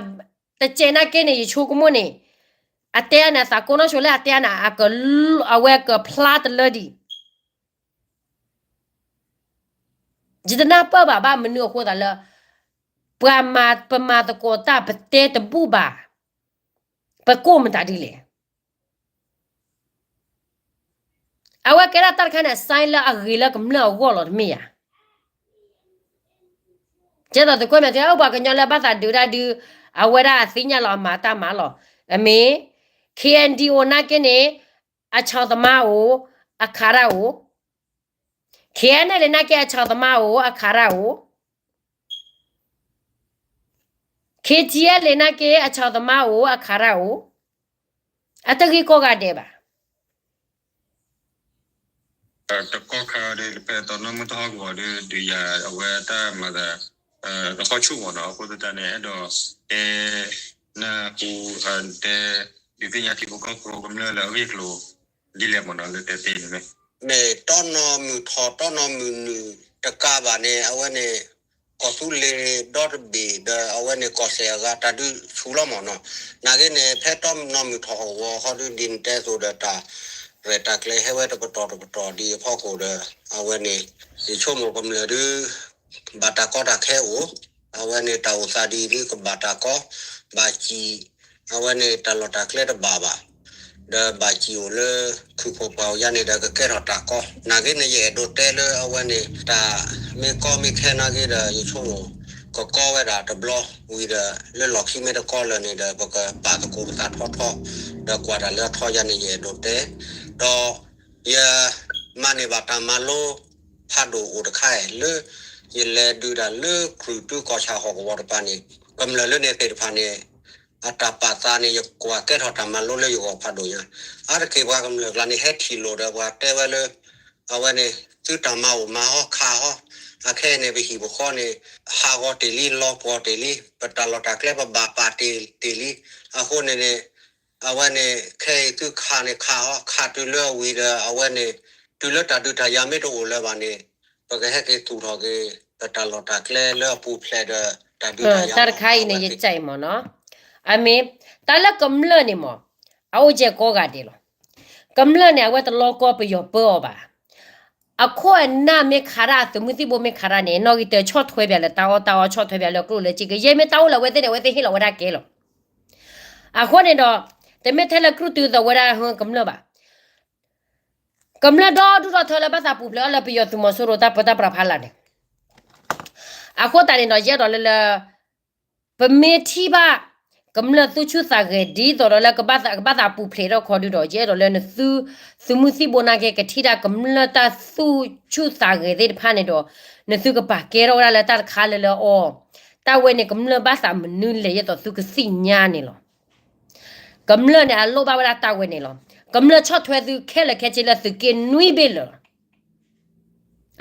တစဲးနာ်က့န့ၣ် ယဆိကမိၣ်န့ၣ် အတဲအါန့ၣ် အသးကိးနီၢ်ဆိလၢအတဲအါန့ၣ် အက အဝဲကဖျါတလၢဒံး ယတနၢ်ပၢၢ်ဘၣ်ဘၣ်မနုၤအဃိသတးလၢ ပှၤမၤ ပမၤသကိးတၢ်ပတဲတဘူၣ်ဘၣ် ပကိၢ်မတၤဒ်လဲၣ်. အဝဲကဲဒၣ်တၢ်တခါန့ၣ် အ sign လၢအဂ့ၤလၢကမျၢၢ်အဂီၢ်လီၤ တမ့ၢ်ဧါ. ကဲသိးသုးခိၣ်မဲာ်ထူ ပှၤကညီလၢဘၣ်သးဒုးတၢ်ဒုး အဝဲဒၣ်အသ့ၣ်ညါလီၤ အမၤတၢ်မၤလီၤ. အမ့ၢ် KNDO နာ်က့န့ၣ် အ ခြောက်သမား အိၣ် အခါရၣ် အိၣ် KNLA နာ်က့ အ ခြောက်သမား အိၣ် အခါရၣ် အိၣ် KTLA နာ်က့ အ ခြောက်သမား အိၣ် အခါရၣ် အိၣ် အတဂ့ၤကိးဂၤဒဲးဘၣ်. တကီၢ်ခါဒီး ဖဲတီနီၢ်မုၢ်တဟီၣ်ကဝီၤဒီး ဒုးယၤအဝဲတၢ်မၤသး တဟီၣ်ဆူၣ်မးနီၤ. အဃိသတးန့ၣ် အဲၣ်ဒိးတဲ နၢ်ဟူ တဲ ဒုးသ့ၣ်ညါထံဖိကီၢ်ဖိကမျၢၢ်လၢအဂ့ၢ်အကျိၤ ဒ်လဲၣ်မးနီၤ လၢတဲသ့န့ၣ် မ့ၢ်တီနီၢ်မုၢ်ထီၣ် တီနီၢ်မုၢ်နုာ်တကးဘၣ်န့ၣ် အဝဲန့ၣ် ကီၢ်သူလ့ၤဒီတဘ့ၣ်ဒီး အဝဲန့ၣ်ကီၢ်စဲၣ်အဂၤတၢ်ဒုးဆူၣ်လီၤမးနီၤ. နာ်က့န့ၣ် ဖဲတီနီၢ်မုၢ်ထီၣ်အဂီၢ်ဃီဒုး ဒ်နတဲသိးဒီး တၢ်ရဲၣ်တၢ်ကျဲၤဟဲဝဲတပတီၢ်တပတီၢ်ဒံးအဖီခိၣ်ဒီး အဝဲန့ၣ် ယဆိကမိၣ်ကမျၢၢ်ဒုး ဘၣ်တၢ်ကီတၢ်ခဲအိၣ်, အဝဲန့ၣ်တၢ်အိၣ်သးဒ်အံၤဒုးကဘၣ်တၢ်ကီ, ဘၣ်စံး, အဝဲန့ၣ်တၢ်လီၢ်တၢ်ကျဲတဘၣ်ဘၣ်, ဒီးဘၣ်စံးအိၣ်လၢ ခုၣ်ဖှိၣ်ပှၢ်အိၣ်ယါန့ၣ်ဒီးကကဲထီၣ်တၢ်ကီ. နာ်က့န့ၣ် ယအဲၣ်ဒိးတဲလၢအဝဲန့ၣ် တၢ်မ့ၢ်ကီမ့ၢ်ခဲနာ်က့ဒီး ယဆိကမိၣ် ကကီဝဲဒၣ်တဘျီဝံၤဒီး လၢလီၢ်ခံမ့ၢ်တကီလၢာ်န့ၣ်ဒီး ပကပာ်သကိးပသးထီထီ, ဒီးကွၢ်တၢ်လၢအထီယါန့ၣ် ယအဲၣ်ဒိးတဲ, ဒီး ယမၤန့ၢ်ဘၣ်တၢ်မၤလိ ဖးဒိၣ်အိၣ်တခါအံၤ လၢ ယလဲၤဒုးတၢ်လၢကြုၢ်တုကီၢ်ဆၣ်ဟီၣ်ကဝီၤတပၤန့ၣ် ကမျၢၢ်လၢန့ၣ်သ့ၣ်တဖၣ်န့ၣ် အတၢ်ပာ်သးန့ၣ် ယကွၢ်ကဲထီၣ်တၢ်မၤလိလၢယဂီၢ်ဖးဒိၣ်ညါ, အါတက့ၢ်ပှၤကမျၢၢ်ကျါန့ၣ် ဟဲထံၣ်လိာ်ဒီးပှၤတဲဝဲလၢ အဝဲန့ၣ် သုတၢ်မၤအိၣ်မၤဟီခးဟီ, အခဲအံၤန့ၣ် ပဟံၣ်ပဃီန့ၣ် ဟးဂီၤတ့ၢ်လံ လီၤပှီၢ်တ့ၢ်လံ ပတၢ်လီၢ်တၢ်ကျဲပဘၣ်ပာ်တ့ၢ်တ့ၢ်လံ, အဃိန့ၣ်န့ၣ် အဝဲန့ၣ် ခဲအံၤသုခးန့ၣ်ခးဟီ ခးတုၤလၢအဝံၤဒီး အဝဲန့ၣ် တုၤလၢတၢ်ဒုးတၢ်ယၤမ့ၢ်တအိၣ်လၢၤဘၣ်န့ၣ် ပကဟဲက့ၤသူၣ်ထီၣ်က့ၤ ပတၢ်လီၢ်တၢ်ကျဲလၢအပူၤဖျဲးဒီးတၢ်ဒုးတၢ်ယၤမး တၢ်တခါအံၤန့ၣ် ယကဲမးနီၤ, အမ့ၢ် တၢ်လၢကမျၢၢ်န့ၣ်မး အအိၣ်ကဲကိးဂၤဒဲးလီၤ. ကမျၢၢ်န့ၣ် အဝဲတလီၤကီပယီၤပၢအီၤဘၣ်. အခိၣ်အနၢ်မ့ၢ်ခးတၢ် အသုးမုၢ်သံၣ်ဘိမ့ၢ်ခးတၢ်န့ၣ် နီၣ်ဂံၢ်တၢ ဆီၣ်ထွဲပၠးလၢတၢ်အီၣ်တၢ်အီ ဆီၣ်ထွဲပၠးလၢကျိၣ်လၢစ့က့ ယဲမ့ၢ်တၢ်အိၣ်လၢအဝဲသ့ၣ်န့ၣ် အဝဲသ့ၣ်ဟ့ၣ်လီၤဝဲဒၣ်ကဲလီၤ. အဃိန့ၣ်ဒီး တမ့ၢ်ထဲလၢကြုၢ်တုသးဝဲဒၣ်ကမျၢၢ်ဘၣ်. ကမျၢၢ်ဒီဒူၣ်ဒီထၢလၢဘၣ်သးပူၤဖျဲးအီၤလၢပယီၤသုးမီၤစိရိၤတၢ်ပၢတၢ်ပြးဖးလာ်န့ၣ်, အဃိသတးန့ၣ်ဒီး ယအဲၣ်ဒိးလၢလၢ ပမ့ၢ်ထံၣ်ဘၣ် ကမျၢၢ်သူၣ်ဆူၣ်သးဂဲၤဒ်သိးဒီးလၢကဘၣ်သး ကဘၣ်သးပူၤဖျဲးထီၣ်ခီဒုဒီး ယအဲၣ်ဒိးလၢနသု သုးမုၢ်သံၣ်ဘိနာ်က့ ကထံၣ်တၢ်ကမျၢၢ်တၢ်သူၣ်ဆူၣ်သးဂဲၤသ့ၣ်တဖၣ်န့ၣ်ဒီး နသုကပာ်ကဲထီၣ်ဝဲဒၣ်လၢတၢ်တခါလၢလၢအီၤ, တၢ်ဝဲန့ၣ် ကမျၢၢ်ဘၣ်သးမနုၤလဲၣ် ယသိးသုကသ့ၣ်ညါန့ၣ်လီၤ. ကမျၢၢ်န့ၣ် အလိၣ်ဘၣ်ဝဲဒၣ်တၢ်ဝဲန့ၣ်လီၤ. ကမျၢၢ်ဆီၣ်ထွဲသုခဲလၢာ်ခဲဆ့လၢသုးက့နွံဘ့ၣ်လၢာ်လီၤ.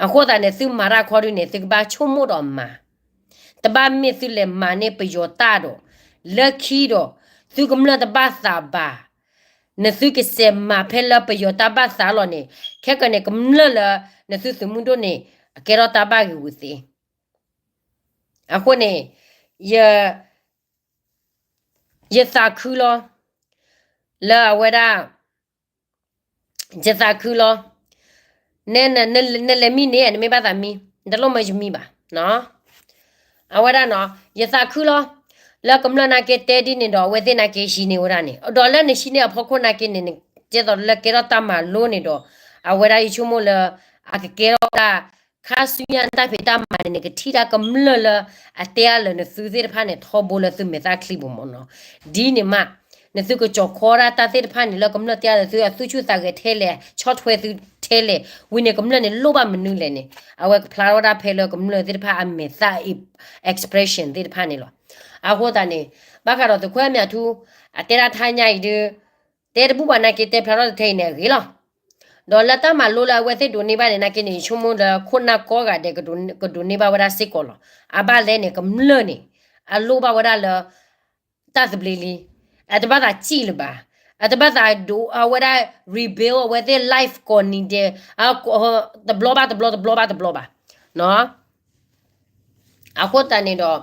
အဃိသတးန့ၣ် သုမၤတၢ်ခီဒုန့ၣ် သုကဘၣ်ဆိကမိၣ်ဒီးမၤ, တဘၣ်မ့ၢ်သုလဲၤမၤန့ၢ်ပယီၤတၢ်ဒီး လၢခံဒီး သုကမျၢၢ်တဘၣ်သးဘၣ်, နသုကစဲးမၤဖဲလၢပယီၤတၢ်ဘၣ်သးလီၤန့ၣ် ခဲကနံၣ်န့ၣ် ကမျၢၢ်လၢ နသုသုးမုၢ်ဒိၣ်န့ၣ် အကဲထီၣ်တၢ်ဘၣ်ဂ့ၤဝူၤသ့. အဃိန့ၣ် ယ ယသးခုလီၤ လၢအဝဲဒၣ် ယသးခုလီၤ န နလဲၤမံန့ၣ် နမ့ၢ်ဘၣ်သးမံ နတလိၣ်မၢယမံဘၣ်. အဝဲဒၣ်နီၤ ယသးခုလီၤ လၢကမျၢၢ်နာ်က့တဲဒ်န့ၣ်ဒီး အဝဲသ့ၣ်နာ်က့ဟံးန့ၢ်ဝဲဒၣ်န့ၣ် ဒီးလၢနဟံးန့ၢ်အဖီခိၣ်နာ်က့န့ၣ် ကဲသိးလၢကဲထီၣ်တၢ်မၤလိန့ၣ်ဒီး အဝဲဒၣ်ယဆိကမိၣ်လၢ အကကဲထီၣ်ဝဲဒၣ် ခါဆူညါနတၢ်ဖံးတၢ်မၤန့ၣ်န့ၣ် ကထံၣ်တၢ်ကမျၢၢ်လၢ အတဲအါလၢနသုသ့ၣ်တဖၣ်န့ၣ် ထီဘိလၢသုမဲာ်သၣ်ချံပူၤမ့ၢ်နီၤ. ဒ်န့ၣ်မး နသုကကၠီၤခီဒၣ်တၢ်သ့ၣ်တဖၣ်န့ၣ် လၢကမျၢၢ်တဲအါလၢသု အသူၣ်ဆူၣ်သးဂဲၤထဲလဲၣ် ဆီၣ်ထွဲသုထဲလဲၣ် ဝံၤန့ၣ်ကမျၢၢ်န့ၣ်လိၣ်ဘၣ်မနုၤလဲၣ်န့ၣ် အဝဲကဖျါထီၣ်ဝဲဒၣ်ဖဲလၢကမျၢၢ်သ့ၣ်တဖၣ်အမဲာ်သၣ် expression သ့ၣ်တဖၣ်န့ၣ်လီၤ. အဃိသတးန့ၣ် ဘၣ်ဃးဒီးသုးခိၣ်အဲၣ်မၠးထူ အတဲဒၣ်တဟါညါအံၤဒီး တဲတဘူၣ်ဘၣ်နာ်က့ တဲဖျါထီၣ်တထဲအံၤန့ၣ်အဂ့ၤလီၤ. ဒီးလၢတၢ်မၤလိလၢအဝဲသ့ၣ်ဒိးန့ၢ်ဘၣ်န့ၣ် နာ်က့န့ၣ် ယဆိကမိၣ်လၢခိၣ်နၢ်ကိးဂၤဒဲး ကဒိးန့ၢ်ဘၣ်ဝဲဒၣ်စ့ၢ်ကီးလီၤ. အဘၣ်လဲၣ်န့ၣ် ကမျၢၢ်န့ၣ် အလိၣ်ဘၣ်ဝဲဒၣ်လၢ တၢ်သဘျ့လံ. အတဘၣ်သးစံၣ်လၢၤဘၣ်. အတဘၣ်သးဒိးအဝဲဒၣ် rebuild အဝဲသ့ၣ် life ကိးနံၤဒဲး တဘျီဘၣ်တဘျီ တဘျီဘၣ်တဘျီဘၣ်. အဃိသတးန့ၣ်ဒီး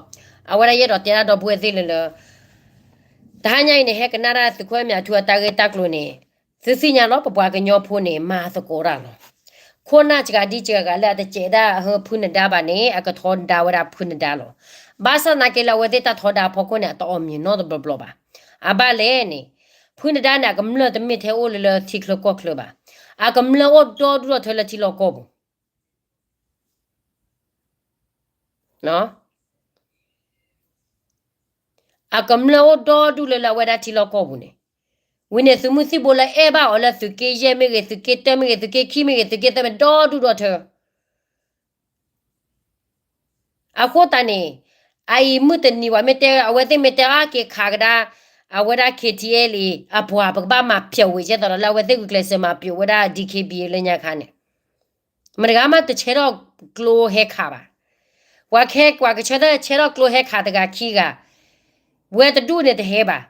အဝဲဒၣ်ယအဲၣ်ဒိးတဲဒၣ်ဒီပုၢ်ဝဲၢ်သ့ၣ်လၢလၢ တဟါညါအံၤန့ၣ် ဟဲကနၣ်ဒၣ်သုးခိၣ်အဲၣ်မၠးထူအတၢ်ဂ့ၢ်တၢ်ကျိၤန့ၣ် သုသ့ၣ်ညါလီၤ ပပှၤကညီဖိန့ၣ် မၤသကိးတၢ်လီၤ. ခိၣ်နၢ်စှၤဒံစှၤဂၤလၢအတစဲးဒၣ်အဟၢဖုနဒါဘၣ်န့ၣ် အကထီဒါဝဲဒၣ်ဖုနဒါလီၤ. ဘၣ်ဆၣ်သနာ်က့လၢအဝဲသ့ၣ်တၢ်ထီဒါအဖီခိၣ်န့ၣ် အတအီၣ်မ့ၢ်နီတဘျီဘျီဘၣ်. အဘၣ်လဲၣ်န့ၣ် ဖုနဒါန့ၣ် အကမျၢၢ်တမ့ၢ်ထဲအိၣ်လၢလၢထံချၢကီၢ်ချၢဘၣ်. အကမျၢၢ်အိၣ်ဒီဒူၣ်ဒီထၢလၢထံလီၢ်ကီၢ်ပူၤ အကမျၢၢ်အိၣ်ဒီဒူၣ်လၢလၢအဝဲဒၣ်ထံလီၢ်ကီၢ်ပူၤန့ၣ်, ဝံၤန့ၣ်သုးမုၢ်သံၣ်ဘိလၢအဲၣ်ဘၣ်အီၤလၢသုးက့ယဲၢ်မ့ၢ်ဂ့ၤ, သုးက့တၢမ့ၢ်ဂ့ၤ, သုးက့ခံမ့ၢ်ဂ့ၤ, သုးက့သၢမ့ၢ်ဒီဒူၣ်ဒီထၢ အဃိသတးန့ၣ်, အအံၤမုၢ်တနံၤဝဲမ့ၢ်တဲ အဝဲသ့ၣ်မ့ၢ်တဲအါက့ၤခးကဒါ အဝဲဒၣ် KTLA အပှၤ ပကဘၣ်မၤပျီဝံၤကဲသိးဒီးလၢအဝဲသ့ၣ်ဂုာ်ကျဲးစၢးမၤပျီဝဲဒၣ် DKBA လၢညါခါန့ၣ်, မတဂၤမးတဆဲးထီၣ်ကျိဟဲခးဘၣ်. ပှၤခဲကွၢ်ကဆၢထၢၣ်ဆဲးထီၣ်ကျိဟဲခးတဂၤခံဂၤ, ဝဲတဒူၣ်န့ၣ်တဟဲဘၣ်.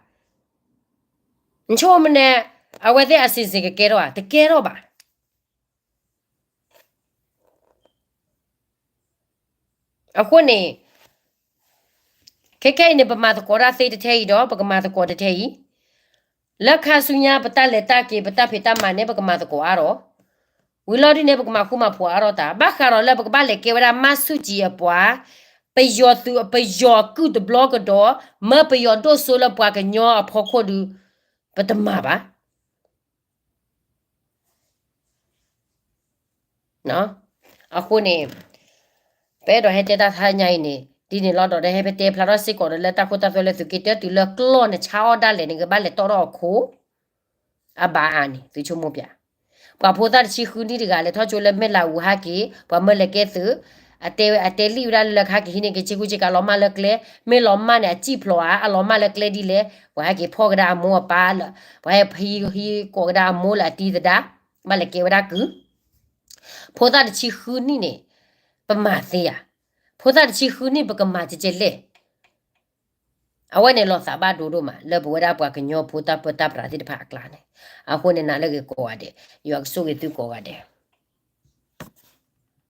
နဆိကမိၣ်မနုၤ, အဝဲသ့ၣ်အစံးစ့ၢ်ကကဲထီၣ်ဧါ, တကဲထီၣ်ဘၣ်. အဃိန့ၣ်, ခဲခဲအံၤန့ၣ် ပမၤသကိးတၢ်သ့တထဲအံၤဒီး ပကမၤသကိးတထဲအံၤ, လၢခါဆူညါပတၢ်လဲၤတၢ်က့ၤ ပတၢ်ဖံးတၢ်မၤန့ၣ် ပကမၤသကိးအါထီၣ်, ဝံၤလီၤဒ်န့ၣ် ပကမၤဃူမၤဖိးအါထီၣ်တၢ်, ဘၣ်ဃးဒီးလၢပကဘၣ်လဲၤကဲဝဲဒၣ်မၤဆူၣ်ကၠံအပှၤ, ပယီၤသုး ပယီၤကုၢ်တဘျီကဒီး, မၢပယီၤဒိၣ်စိလၢပှၤကညီအဖီခိၣ်ဒုး, ပတမၤဘၣ်. အဃိန့ၣ်, ပအဲၣ်ဒိးဟဲတဲတၢ်တဟါညါအံၤန့ၣ် ဒ်န့ၣ်လီၤဒီး ဟဲပတဲဖျါထီၣ်စ့ၢ်ကီးဒီးလၢတၢ်ခိတၢ်သွဲလၢသုးက့တၢတုၤလၢကျီၢ်နဆါအီၣ်ဒၣ်လဲာ်န့ၣ် ကဘၣ်လဲၤတီၣ်ထီၣ်အခိၣ် အဘၣ်အါန့ၣ် သုဆိကမိၣ်ပျၢ်, ပှၤဖိသၣ်တဆံဃုနံၣ်တဂၤ လဲၤထီၣ်ကၠိလၢမဲၢ်လးအူဟဲက့ၤ, ပှၤမၢလဲၤကဲသုး, အတဲလံာ်ဝဲဒၣ်လၢလၢကဟဲက့ၤဟံးန့ၢ်က့ၤ ဆ့ကူဆ့ကၤလီၤမၢ်လၢကျဲ, မ့ၢ်လီၤမၢ်န့ၣ် အစံၣ်ဖျိးဧါ, အလီၤမၢ်လၢကျဲဒ်လဲၣ်, ပှၤဟဲက့ၤဖီၣ်ကဒါအမိၢ်အပၢ်လၢ, ပှၤဟဲဟံးဟံးကိးကဒါအမိၢ်လၢအတံၤသဒါ, ဘၣ်လဲၤကဲဝဲဒၣ်ကုၢ်, ဖိသၣ်တဆံဃုနံၣ်န့ၣ်, ပမၤသ့ဧါ, ဖိသၣ်တဆံဃုနံၣ်ပကမၤကကဲလဲၣ် အဝဲန့ၣ်လီၤသးဘၣ်ဒိဒိၣ်မး လၢပဝဲဒၣ်ပှၤကညီဖိတၢ်ပၢတၢ်ပြးသ့ၣ်တဖၣ်အကျါန့ၣ်, အဃိန့ၣ်နၤလၢဂ့ၤကိးဂၤဒဲး, ယွၤကဆိၣ်ဂ့ၤသုကိးဂၤဒဲး